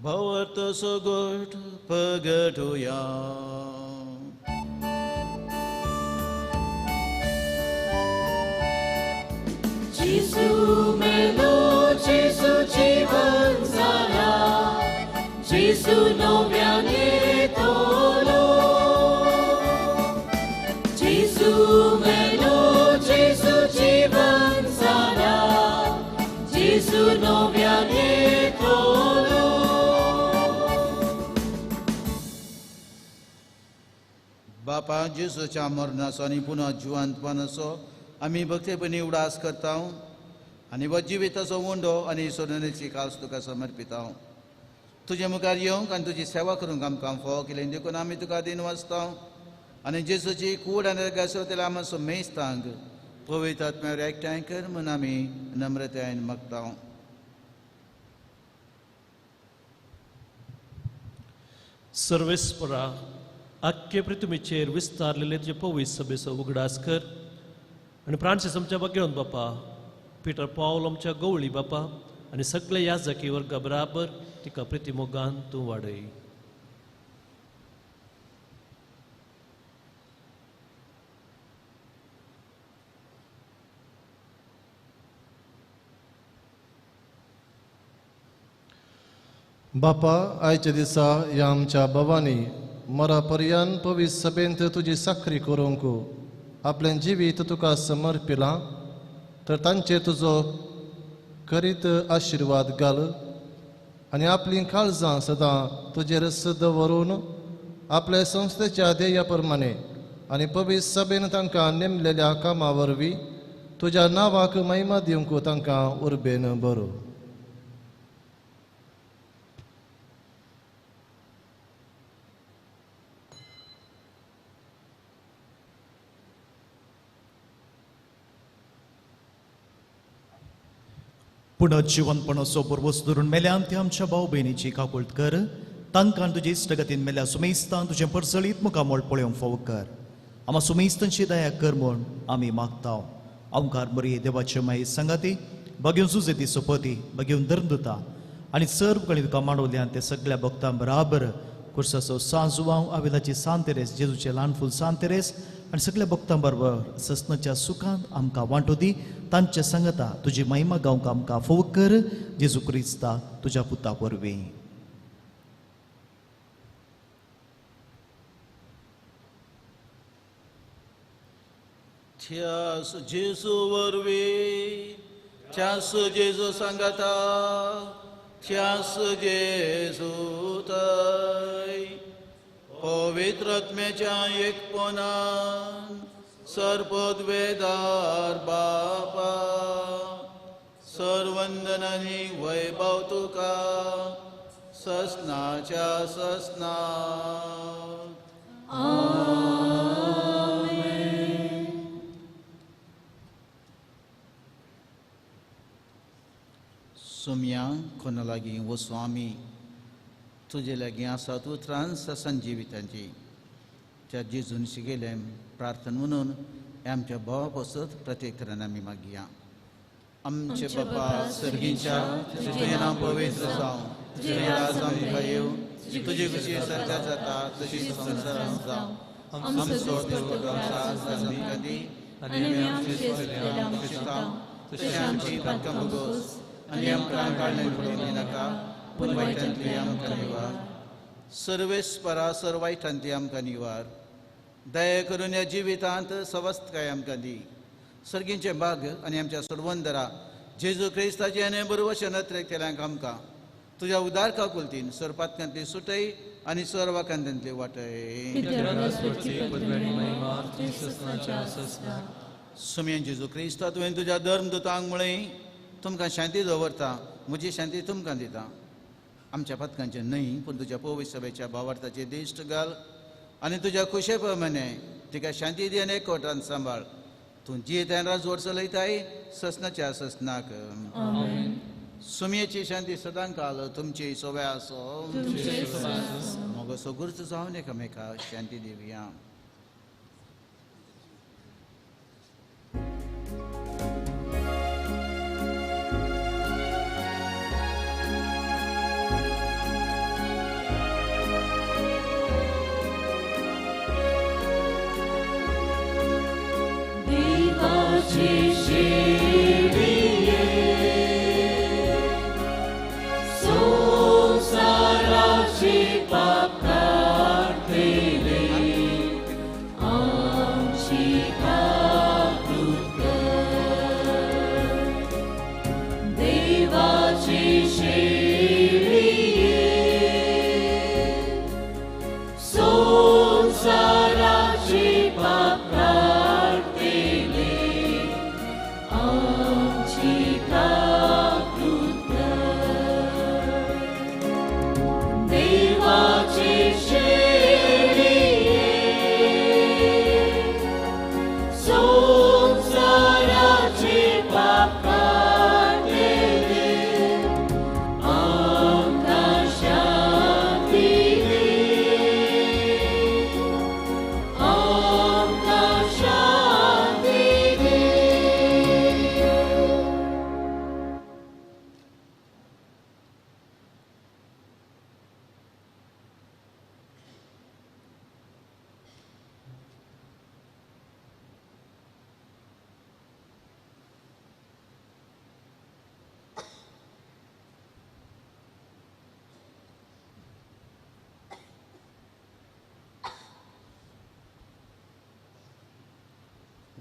भवत सगोट पगटुया. जेजू मेलो, जेजू जीवन जाला, जेजू नव्याने तोलो. जेजू मेलो, जेजू जीवन जाला, जेजू नव्याने तोलो. बापा जेजूच्या मरणाचो आनी पुनः जिवंतपणाचो आमी भक्तेपणी उडास करता आनी हो जिविताचो उंडो आनी सोडणेची कास तुका समर्पिता. तुजे मुखार येवंक आनी तुजी सेवा करूंक आमकां फावो केली देखून आमी तुका दिन वाचता आनी जेजूची कूड आनी रगासो आमकां समेस्तांक पवित्र आत्म्यार एकठांय कर म्हूण आमी नम्रतायेन मागता. सर्वेस्परा आख्खे पृथ्वीचेर विस्तारलेले तुजे पवित्र सभेचो उगडास कर आनी फ्रांसीस आमच्या बागेवन बापा, पिटर पावल आमच्या गवळी बापा आनी सगळे याजकी वर्गा बराबर तिका प्रिती मोगान तूं वाडय. बापा आयच्या दिसा ह्या आमच्या भावांनी मरा पर्यान पवित्र सभेंत तुजी साखरी करूंक आपलें जिवीत तुका समर्पिलां तर तांचेर तुजो करीत आशिर्वाद घाल आनी आपलीं काळजां सदां तुजेर दवरून आपल्या संस्थेच्या ध्येया प्रमाणे आनी पवित्र सभेन तांकां नेमलेल्या कामा वरवीं तुज्या नांवाक महिमा दिवंक तांकां उर्बेन बरो. पुनः जिवनपणाचो बरवस धरून मेल्यान ते आमच्या भाव भयणीची काकुळट कर, तांकां तुजे इश्टगतीन मेल्या सुमेस्तान तुजें परजळीत मुखामळ पळोवंक फावो कर. आमा सुमेस्तांची दया कर म्हूण आमी मागता. ओंकार मरिये देवाचे माये सांगाती बगेवन सुजेती सोपती बगेवन धर्मदुता आनी सर्व कडेन तुका मांडवल्यान ते सगळ्या भक्तां बराबर कुर्साचो सांजुवांव आविलाची सांत तेरेस जेजूचे ल्हान फूल सांत तेरेस आनी सगळ्या भक्तां बरोबर ससनाच्या सुखान आमकां वांटो दी. तांचे सांगता तुजी महिमा गावंक आमकां फोव कर जेजू क्रिस्ता तुज्या पुता वरवीं. त्यास जेजू वरवीं, त्यास जेजू सांगता, त्यास जेजू थंय पवित्र आत्म्याच्या एकपणान सर्पद्वेदार बापा सर्वंदनानी वैभव तुका ससनाच्या ससना. सोम्या कोणा लागीं वचूं आमी तुजे लागीं आसात उतरां ससन जिवितांची त्या जेजून शिकयलें प्रार्थना म्हणून आमच्या भावा पासत प्रत्येक तरान आमी मागया. आमचे बापा सर्गीच्या, तुजें नांव पवित्र जावं, तुजें राज आमकां येवं, तुजी खुशी सर्गात जाता तशी संवसारांत जावं. आमचो दिसपट्टो आमकां आमकां दी आनी आमी आमचे सोयऱ्यांक शिकता तशें आमची पातकां भोगोस आनी आमकां काडलें पडून दिनाका, पूण वायटांतली आमकां निवार. सर्वेस्परा सर वायटांतली आमकां निवार. दया करून ह्या जिवितांत सवस्तकाय आमकां दी. सर्गींचें भाग आनी आमच्या सोडवंदरा जेजू क्रिस्ताचें आनी बरोवशें नत्रेक केल्यांक आमकां तुज्या उदार काकुलतीन सरपातकांतली सुटय आनी सर्वाकांतांतली वाटय. सुमयन जेजू क्रिस्ता, तुवें तुज्या धर्म दुतांक म्हळें, तुमकां शांती दवरता, म्हजी शांती तुमकां दिता. आमच्या पथकांचें न्हय पूण तुज्या पवित्र सभेच्या भावार्थाचे दिश्ट घाल आनी तुज्या खुशे प्रमाणे तिका शांती दी आनी एकवटान सांबाळ. तूं जियेत राजवट चलयताय ससनाच्या ससनाक. सुमयेची शांती सदांकाल तुमची सोव्या आसो. मगो सगुर्च जावन एकामेका शांती दिवया.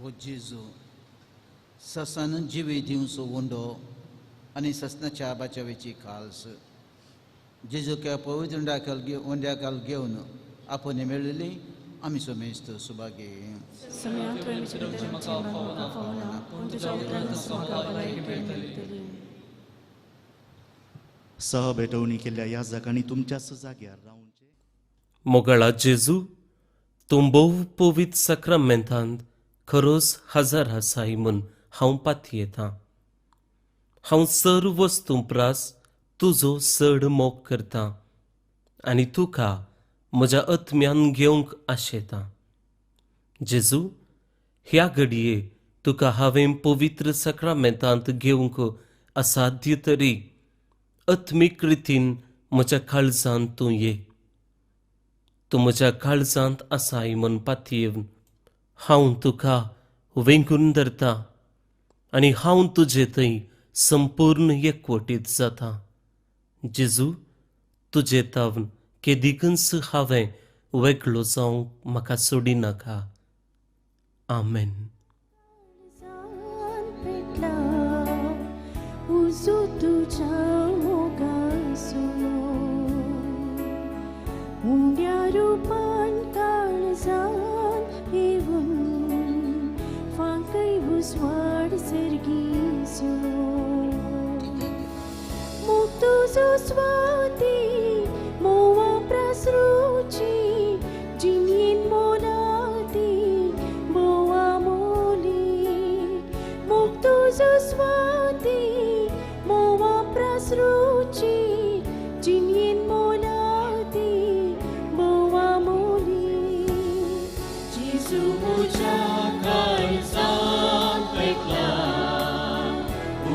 ओ जेजू, ससन जिवी दिवचो उंडो आनी ससनाच्या बाचावेची खाल्स जेजू क्या पवित्र उंड्याकाल घेवन आपूण मेळिल्ली आमी सोमेस्त सुभागे. सहभेटवणी केल्ल्या याजकांनी तुमच्याच जाग्यार रावचे. मोगाळा जेजू, तूं भोव पवित्र साक्रामेंतांत खरोच हजार आसाय म्हूण हांव पातयेतां. हांव सर्व वस्तूं प्रास तुजो चड मोग करतां आनी तुका म्हज्या आत्म्यान घेवंक आशेतां. जेजू, ह्या घडये तुका हांवें पवित्र साक्रामेंतांत घेवंक असाध्य तरी आत्मीक रितीन म्हज्या काळजांत तूं ये. तूं म्हज्या काळजांत आसाय म्हूण पातयेवन हांव तुका वेंगून धरता आनी हांव तुजे थंय संपूर्ण एकवटीत जाता. जेजू, तुजे तावन केदिकूच हांवें वेगळो जावंक म्हाका सोडिनाका. आमेन. उजवाड सर्गीचो मुख तुजो स्वाती मोवा प्रसरूची जिणेन मोलाती मोवा मोली मुख तुजो स्वाती मोवा प्रसरूची जिणेन मोलाती मोवा मोली.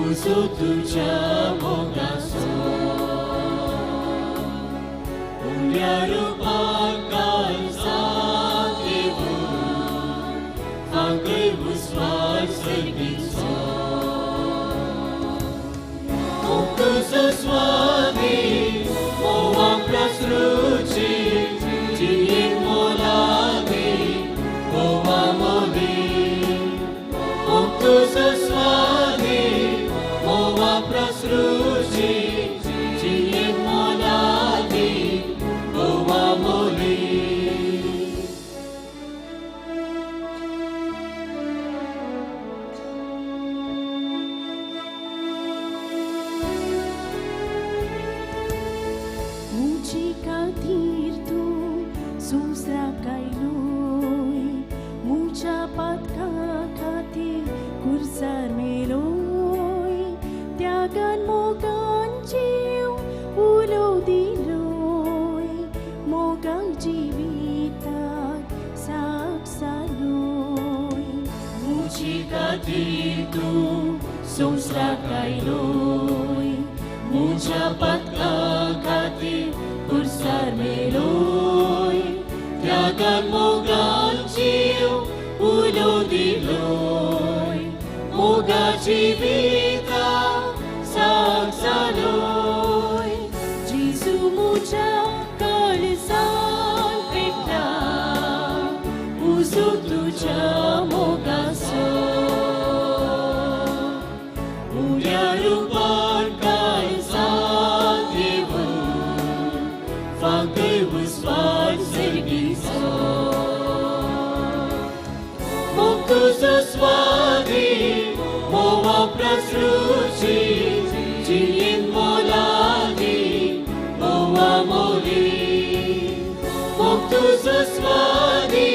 उजो तुज्या मोगाचो उण्या रुपान काळजांत येवन फांकय उजवाड सर्गीचो मोग तुजो स्वामी मोवा प्रसरूची जिणेंत मोलादी मोवा मोली मोग तुजो स्वामी मोवा प्रसरूची जिणेंत मोलादी मोवा मोली. मुझे खातीर तूं संवसाराक आयलोय मुझ्या पातकां खातीर कुर्सार मेलोय त्यागान मोगान जीव उलो दिलोय मोगाक जिविताक साक जालोय. मुझे खातीर तूं संवसाराक आयलोय मुझ्या पातकां खातीर कुर्सार मेलोय त्यागान मोगान जीव उलो दिलोय मोगा जिविताक साक जालोय. जेजू मुझ्या काळजांत पेटला उजो तुज्या मोगाचो उण्या रुपान काळजांत येवन फांकय उजवाड सर्गीचो मोग तुजो स्वामी मोवा प्रसरूची जिणेंत मोलादी मोवा मोली मोग तुजो स्वामी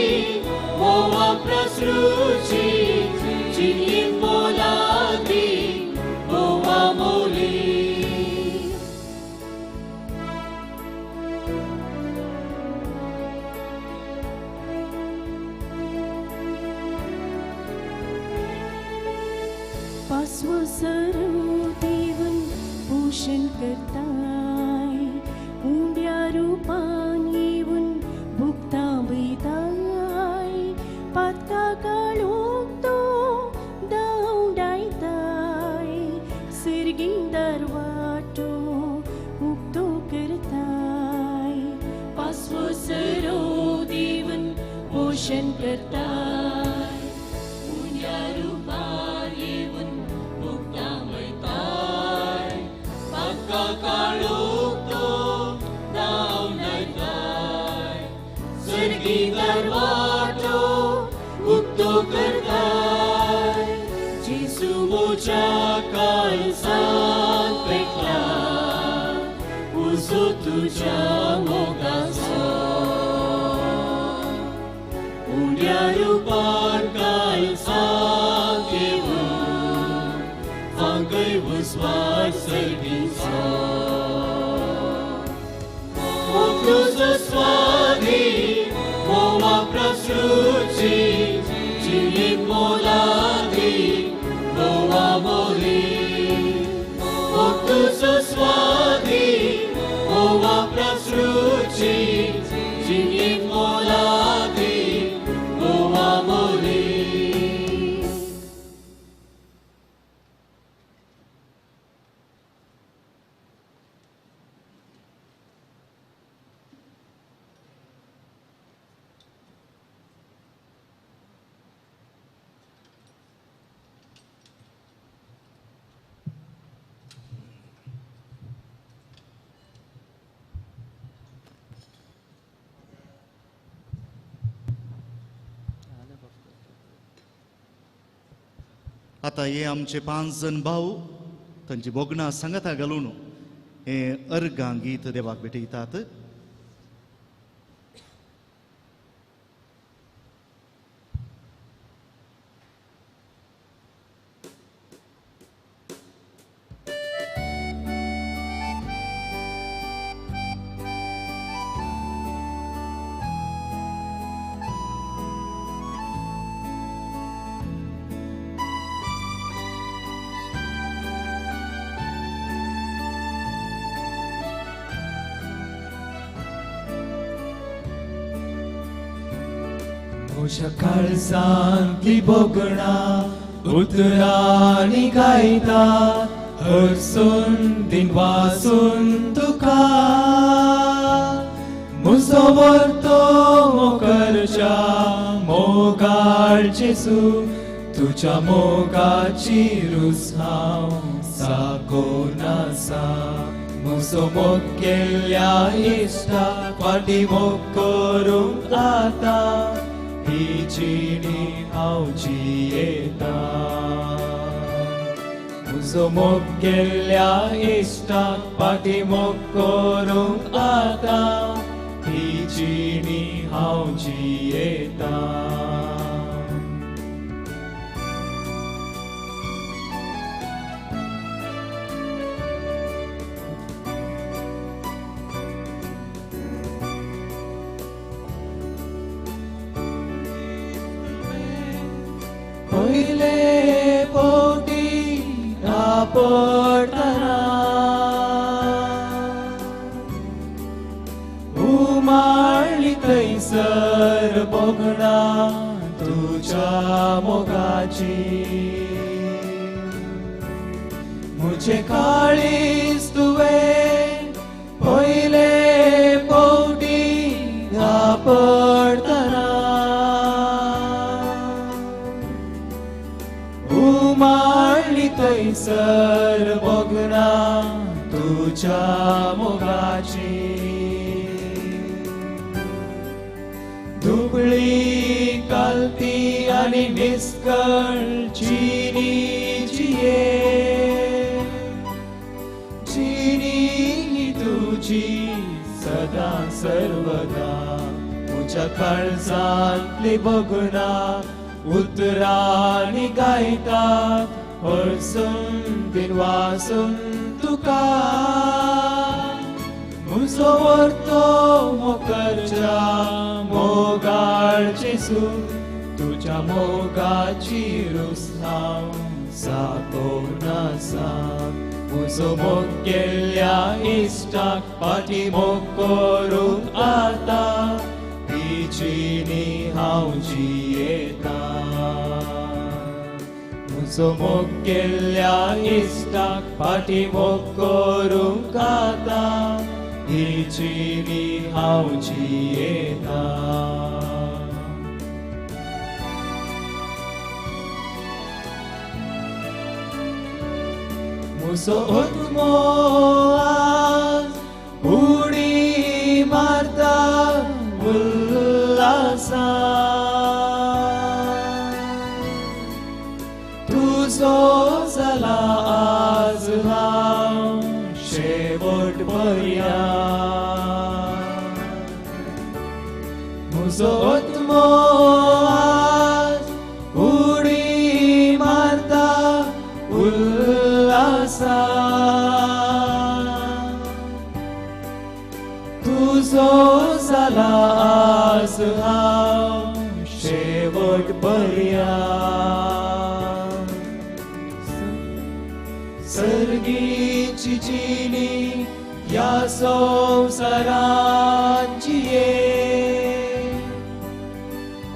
मोवा प्रसरूची जिणेंत मोलादी मोवा मोली. पासवसरू देवन पोषण करताय उंड्या रुपान येवन भुगतां वयताय पातका काळोख तो धांवडायताय सर्गी दरवाटो उक्तो करताय. पासवसरो देवन पोषण करताय उण्या रुपान येवन भुगतां वयताय पातका काळोख तो धांवडायताय सर्गी दरवाटो उक्तो करताय. जेजू मुझ्या काळजांत पेटला उजो तुज्या मोगाचो उण्या रुपान काळजांत येवन फांकय उजवाड सर्गीचो मोग तुजो स्वामी मोवा प्रसरूची जिणेंत मोलादी मोवा मोली मोग तुजो स्वामी मोवा प्रसरूची जिणेंत मोलादी मोवा मोली. आतां हे आमचे 5 जण भाव तांची भोगणां सांगाता घालून हे अर्गां गीत देवाक भेटयतात. म्हज्या काळजांतली भोगणां उतरांनी गायता हरसून दिनवासून तुका म्हजो वर्तो मोकरच्या मोगाळ जेजू तुज्या मोगाची रूच हांव साकोन आसा म्हजो मोग केल्ल्या इश्टा फाटी मोग करूंक आतां ही जिणी हांव जियेतां म्हजो मोग केल्ल्या इश्टाक फाटी मोग करूंक आतां ही जिणी हांव जियेतां. पयले पवटी आपडटना उमाळ्ळी थंयसर भोगणां तुज्या मोगाची म्हजें काळीज तुवें पयले पवटी आपडटना उमाळ्ळी थंयसर भोगणां तुज्या मोगाची दुबळी कालती आनी निस्कळ जिणी जिये जिणी तुजी सदां सर्वदा म्हज्या काळजांतली भोगणां उतरांनी गायतात हरसून दिनवासून तुका म्हजो वर्तो मोकरच्या मोगाळ जेजू तुज्या मोगाची रूच हांव साकोन आसा म्हजो मोग केल्ल्या इश्टाक फाटी मोग करूंक आतां ही जिणी हांव जियेतां म्हजो मोग केल्ल्या इश्टाक फाटी मोग करूंक आतां ही जिणी हांव जियेतां. म्हजो आत्मो आज उडी मारता उल्लासा तुजो जाला आज हांव शेवट पर्यंत म्हजो आत्मो आज उडी मारता उल्लासा तुजो जाला आज हांव शेवट पर्यंत सर्गीची जिणी ह्या संवसारांत जिये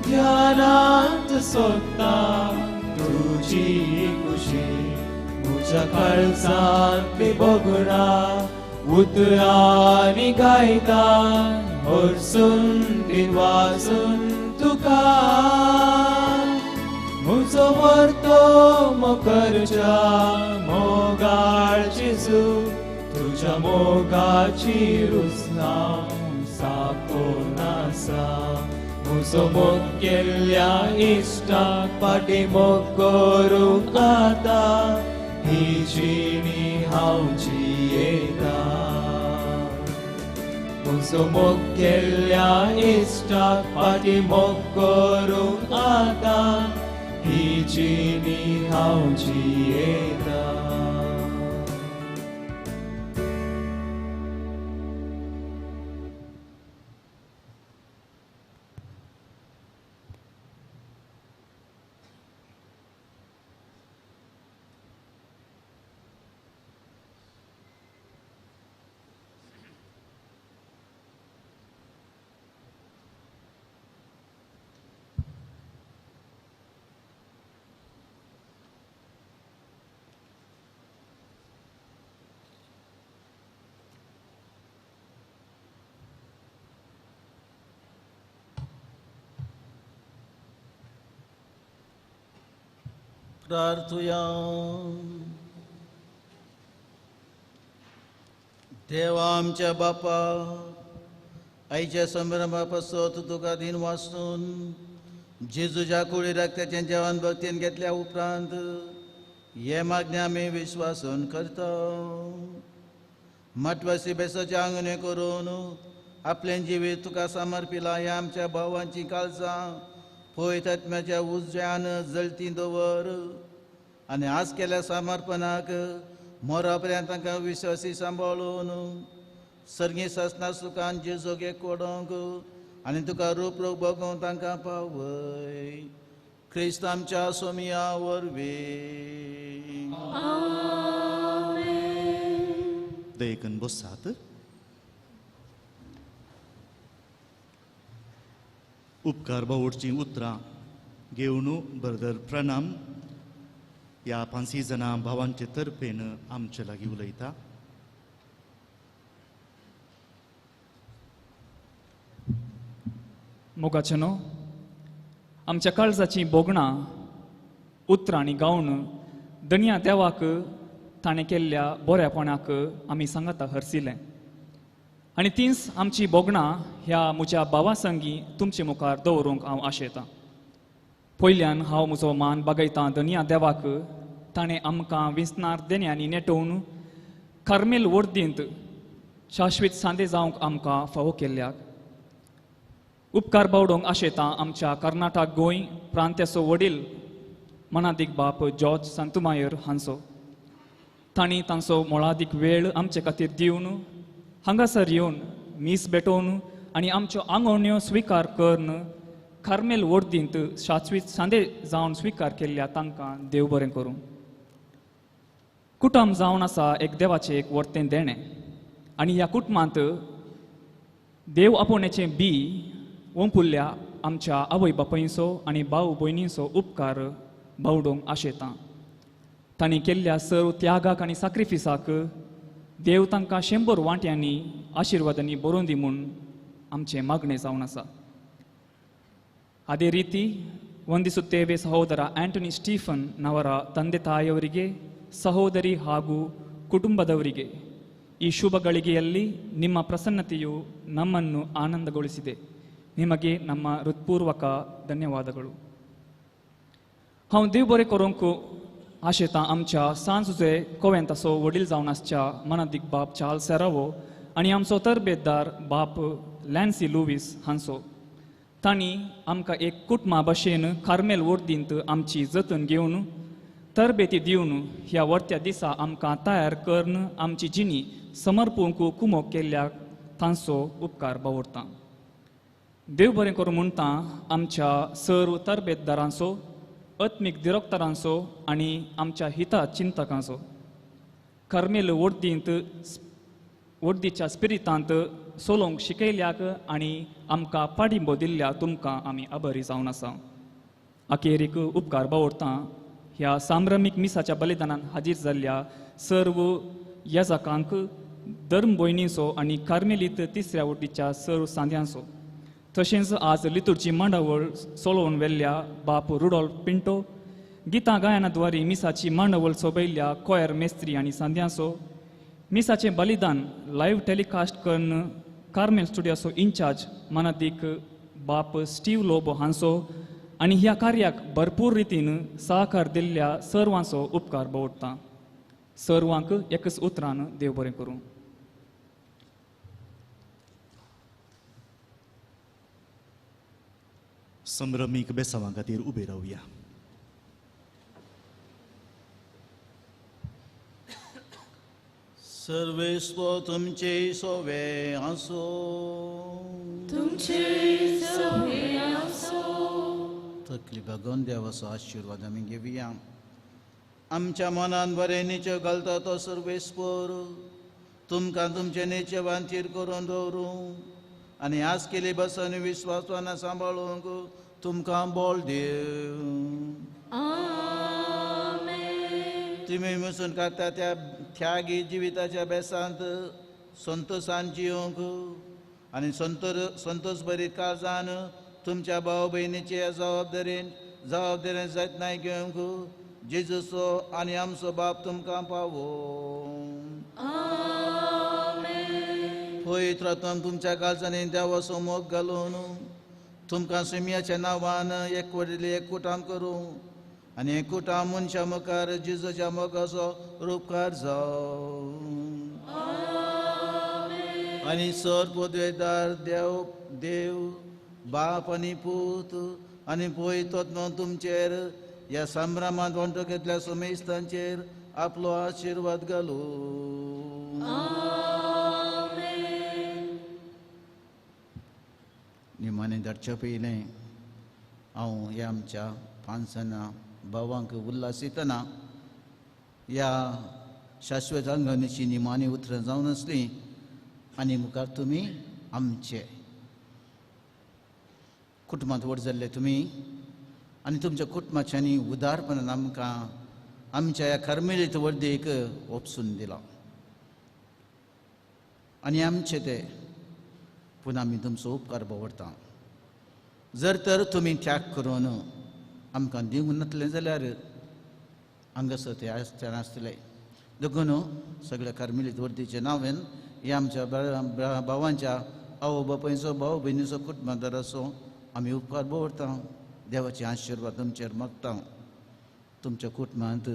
ध्यानांत सोदता तुजी खुशी म्हज्या काळजांतली भोगणां उतरांनी गायता हरसून दिनवासून तुका म्हजो वर्तो मोकरच्या मोगाळ जेजू तुज्या मोगाची रूच हांव साकोन आसा म्हजो मोग केल्ल्या इश्टाक फाटी मोग करूंक आतां ही जिणी हांव जियेतां म्हजो मोग केल्ल्या इश्टाक फाटी मोग करूंक आतां ही जिणी हांव जियेतां. प्रार्थुया. देवा आमच्या बापा, आयच्या संभ्रमा पासत तुका दिन वाचून जेजूच्या कुळीराक ताचें जेवण भक्तीन घेतल्या उपरांत हे मागणें आमी विश्वासून करता. मटवासी बेसाचें आंगणे करून आपलें जिवीत तुका समर्पिलां ह्या आमच्या भावांची काळजां पळयत आत्म्याच्या उज्यान जळती दवर आनी आज केल्या समर्पणाक मोरा पर्यंत तांकां विश्वासी सांबाळून सर्गी सासना सुखान जेजूक कोडोंक आनी तुका रूप रूप बगोवंक तांकां पावय. क्रिस्त आमच्या सोमिया वरवीं. देखून बसात. उपकार बावडचीं उतरां घेवन ब्रदर प्रणाम ह्या पांचशी जाणां भावांचे तर्फेन आमचे लागीं उलयता. मोगाचे न्हू आमच्या काळजाचीं भोगणां उतरां आनी गावन दनया देवाक ताणें केल्ल्या बऱ्यापणाक आमी सांगाता हरसिलें आनी तींच आमची भोगणां ह्या म्हज्या भावा संगी तुमचे मुखार दवरूंक हांव आशेतां. पयल्यान हांव म्हजो मान बागयतां दनया देवाक ताणें आमकां विसनार देण्यांनी नेटोवन कार्मेल वर्दींत शाश्वीत सांदे जावंक आमकां फावो केल्ल्याक. उपकार बावडोंक आशेतां आमच्या कर्नाटक गोंय प्रांत्याचो वडील मनादीक बाप जॉर्ज सांतुमायर हांचो. तांणी तांचो मोळादीक वेळ आमचे खातीर दिवन हांगासर येवन मीस भेटोवन आनी आमच्यो आंगवण्यो स्विकार करून कार्मेल वर्दींत शाश्वीत सांदे जावन स्विकार केल्ल्या तांकां देव बरें करूं. कुटुंब जावन आसा एक देवाचें एक वर्तें देणें आनी ह्या कुटुंबांत देव आपोवण्याचें बी ओंपुल्ल्या आमच्या आवय बापायचो आनी भाव भयणींचो उपकार बावडोवंक आशेतां. तांणी केल्ल्या सर्व त्यागाक आनी साक्रिफिसाक देव तांकां 100 वांट्यांनी आशिर्वादांनी बरोवन दी म्हूण आमचें मागणें जावन आसा. ಅದೇ ರೀತಿ ವಂದಿಸುತ್ತೇವೆ ಸಹೋದರ ಆಂಟನಿ ಸ್ಟೀಫನ್ ನವರ ತಂದೆ ತಾಯಿಯವರಿಗೆ, ಸಹೋದರಿ ಹಾಗೂ ಕುಟುಂಬದವರಿಗೆ. ಈ ಶುಭ ಗಳಿಗೆಯಲ್ಲಿ ನಿಮ್ಮ ಪ್ರಸನ್ನತೆಯು ನಮ್ಮನ್ನು ಆನಂದಗೊಳಿಸಿದೆ. ನಿಮಗೆ ನಮ್ಮ ಹೃತ್ಪೂರ್ವಕ ಧನ್ಯವಾದಗಳು. हांव देव बरें करूंक आशेतां आमच्या सांजुजे कोवेंताचो वडील जावन आसच्या मनादीक बाप चार्ल्स सेरावो आनी आमचो तरबेतदार बाप लॅन्सी लुवीस हांचो. तांणी आमकां एक कुटुंबा भशेन कार्मेल वर्दींत आमची जतन घेवन तरबेती दिवन ह्या वर्त्या दिसा आमकां तयार करून आमची जिणी समर्पूंक कुमोक केल्ल्या तांचो उपकार बावडटा. देव बरें करूं म्हणटा आमच्या सर्व तरबेतदारांचो, आत्मीक दिरोक्तरांचो आनी आमच्या हिता चिंतकांचो. कार्मेल वर्दींत वर्दीच्या स्पिरितांत सोलोंक शिकयल्याक आनी आमकां पाडिंबो दिल्ल्या तुमकां आमी आभारी जावन आसा. अखेरीक उपकार बावडटा ह्या सांभ्रमीक मिसाच्या बलिदानान हाजीर जाल्ल्या सर्व याजकांक, धर्म भयणींचो आनी कार्मेलीत तिसऱ्या वटीच्या सर्व सांद्यांचो. तशेंच आज लितूरची मांडावळ सोलोवन व्हेल्ल्या बाप रुडोल्फ पिंटो, गितां गायनाद्वारी मिसाची मांडावळ सोबयल्ल्या कोयर मेस्त्री आनी सांद्यांचो, मिसाचें बलिदान लायव्ह टेलिकास्ट करून कार्मेल स्टुडियोचो इन्चार्ज मनादीक बाप स्टीव लोबो हांचो आनी ह्या कार्याक भरपूर रितीन सहकार दिल्ल्या सर्वांचो उपकार बावडटा. सर्वांक एकच उतरान देव बरें करूं. संभ्रमीक बेसांवा खातीर उबे रावया. सर्वेस्व तुमचे सोवे आसो, तुमचे सोवे आसो. तकली बागोवन देवाचो आशिर्वाद आमी घेवया. आमच्या मनान बरें निचे घालता तो सर्वेस्पर तुमकां तुमचे निचे वांतीर करून दवरूं आनी आज केली बसन विश्वासवान सांबाळूंक तुमकां बोल देव. तुमी मुसून काडटा त्या त्यागी जिविताच्या बेसांत संतोशान जिवंक आनी संतोष बरी काळजान तुमच्या भाव भयणीचे जबाबदारेन जबाबदारेन जतनाय घेवंक जेजूचो आनी आमचो बाप तुमकां पावो. पवित्र आत्मान तुमच्या काळजांनी देवाचो मोग घालून तुमकां सुम्याच्या नांवान एकवटिल्ले एककुटाम करूं आनी एककुटाम मनशा मुखार जेजूच्या मोगाचो रुपकार जावं. आनी सर पदवेदार देव देव बाप आनी पूत आनी पवित्र आत्मो तुमचेर ह्या संभ्रमांत वांटो घेतल्या समेस्तांचेर आपलो आशिर्वाद घालूं. निमाणें धाडच्या पयलें हांव ह्या आमच्या पांच जाणां भावांक उल्हासितना ह्या शाश्वत आंगणीची निमाणी उतरां जावन आसलीं आनी मुखार तुमी आमचे कुटुंबांत व्हड जाल्ले तुमी आनी तुमच्या कुटुंबाच्यांनी उदारपणान आमकां आमच्या ह्या कार्मेलीत वर्दीक ओपसून दिला आनी आमचे ते पूण आमी तुमचो उपकार दवरता. जर तर तुमी त्याग करून आमकां दिवंक नासलें जाल्यार हांगासर ते आसचे नासतले. देखून सगळ्या कार्मेलीत वर्दीच्या नांवान ह्या आमच्या भावांच्या आवय बापायचो भाव भयणीचो कुटुंबादाराचो आमी उपकार दवरता. देवाचे आशिर्वाद तुमचेर मागता. तुमच्या कुटुंबांत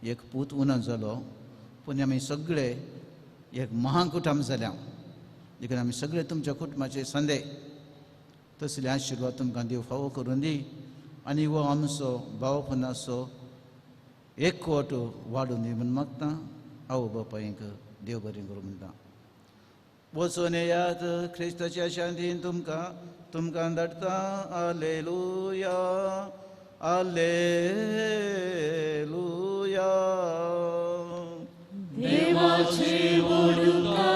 एक पूत उणो जालो पूण आमी सगळे एक महान कुटुंब जाल्या देखून आमी सगळे तुमच्या कुटुंबाचे संदे तसले आशिर्वाद तुमकां देव फावो करून दी आनी हो आमचो भावपणाचो एकवट वाडून दी म्हूण मागता. आवय बापायक देव बरें करूं म्हणटा. वचून येयात ख्रिस्ताच्या शांतीन तुमकां तुमकां धाडटा. आलेलुया आलेलुया. देवाचे वडुका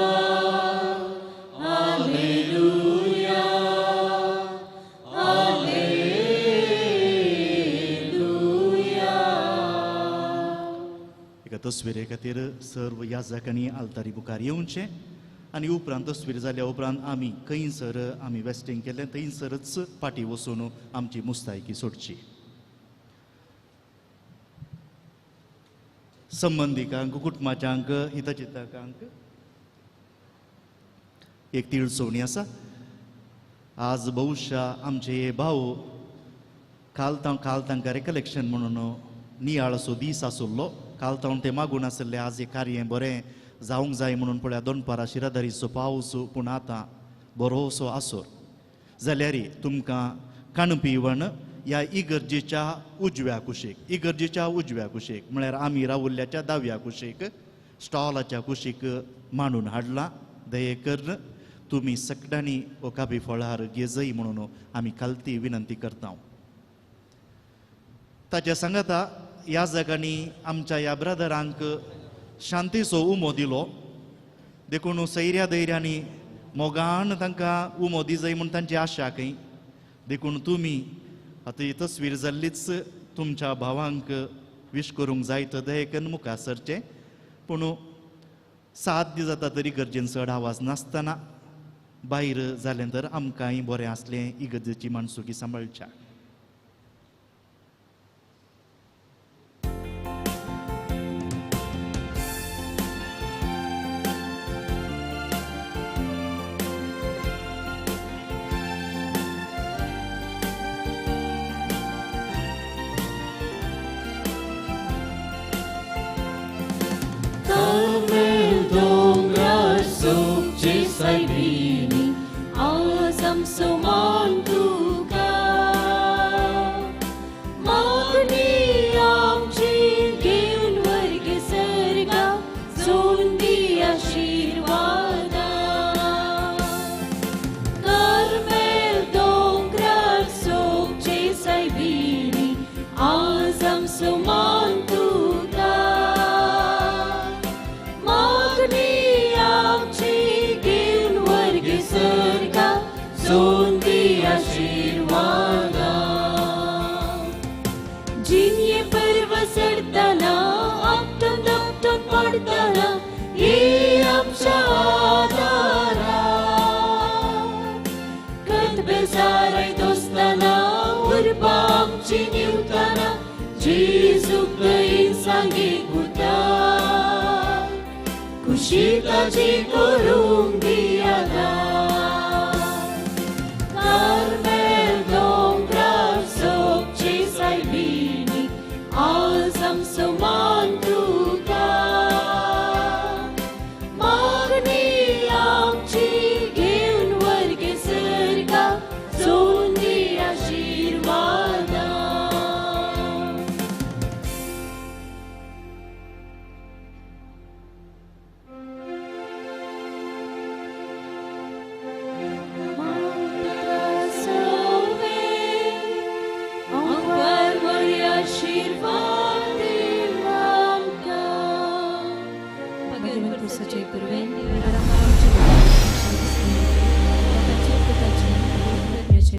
आलेलुया आलेलुया. एका तस्विरे खातीर सर्व याजकांनी आल्तारी मुखार येवचें आनी उपरांत तस्वीर जाल्या उपरांत आमी खंयसर आमी वेस्टिंग केलें थंयसरच फाटीं वचून आमची मुस्तायकी सोडची. संबंदिकांक कुटुंबाच्यांक हितचिंतकांक एक तिळसोवणी आसा. आज बहुशा आमचे हे भाव काल तांकां रिकलेक्शन म्हणून नियाळ असो दीस आसुल्लो. काल तावन ते मागून आसले आज हें कार्य बरें जावंक जाय म्हणून पळया दोनपारा शिरादरीचो पावस पूण आतां बरोसो आसोर जाल्यार तुमकां काणपिवण ह्या इगर्जेच्या उजव्या कुशीक इगर्जेच्या उजव्या कुशीक म्हळ्यार आमी रावुल्ल्याच्या दाव्या कुशीक स्टॉलाच्या कुशीक मांडून हाडला. दयेकर तुमी सगळ्यांनी हो काबी फळार घेजय म्हणून आमी खालती विनंती करता. ताच्या सांगाता ह्या जागांनी आमच्या ह्या ब्रदरांक शांतीचो उमो दिलो देखून सैऱ्या धैर्यांनी मोगान तांकां उमो दिजय म्हूण तांची आशा खंय. देखून तुमी आतां ही तस्वीर जाल्लीच तुमच्या भावांक विश करूंक जाय तर दयेकन मुखार सरचें पूण सात दीस जाता तरी गरजेन चड आवाज नासतना भायर जालें तर आमकांय बरें आसलें इगर्जेची माणसुकी सांबाळच्या. Magni amci घेवन जेजूक दयेन सांगी कुता खुशी ताजी करूंक दियादा कार्मेल दोंगरार सोबचे सायबिणी आज आमचो मान तुका मागणी आमची घेवन वर्गे सरका सोन दी आशिर्वादा. भगवंत सजय कुरवेन.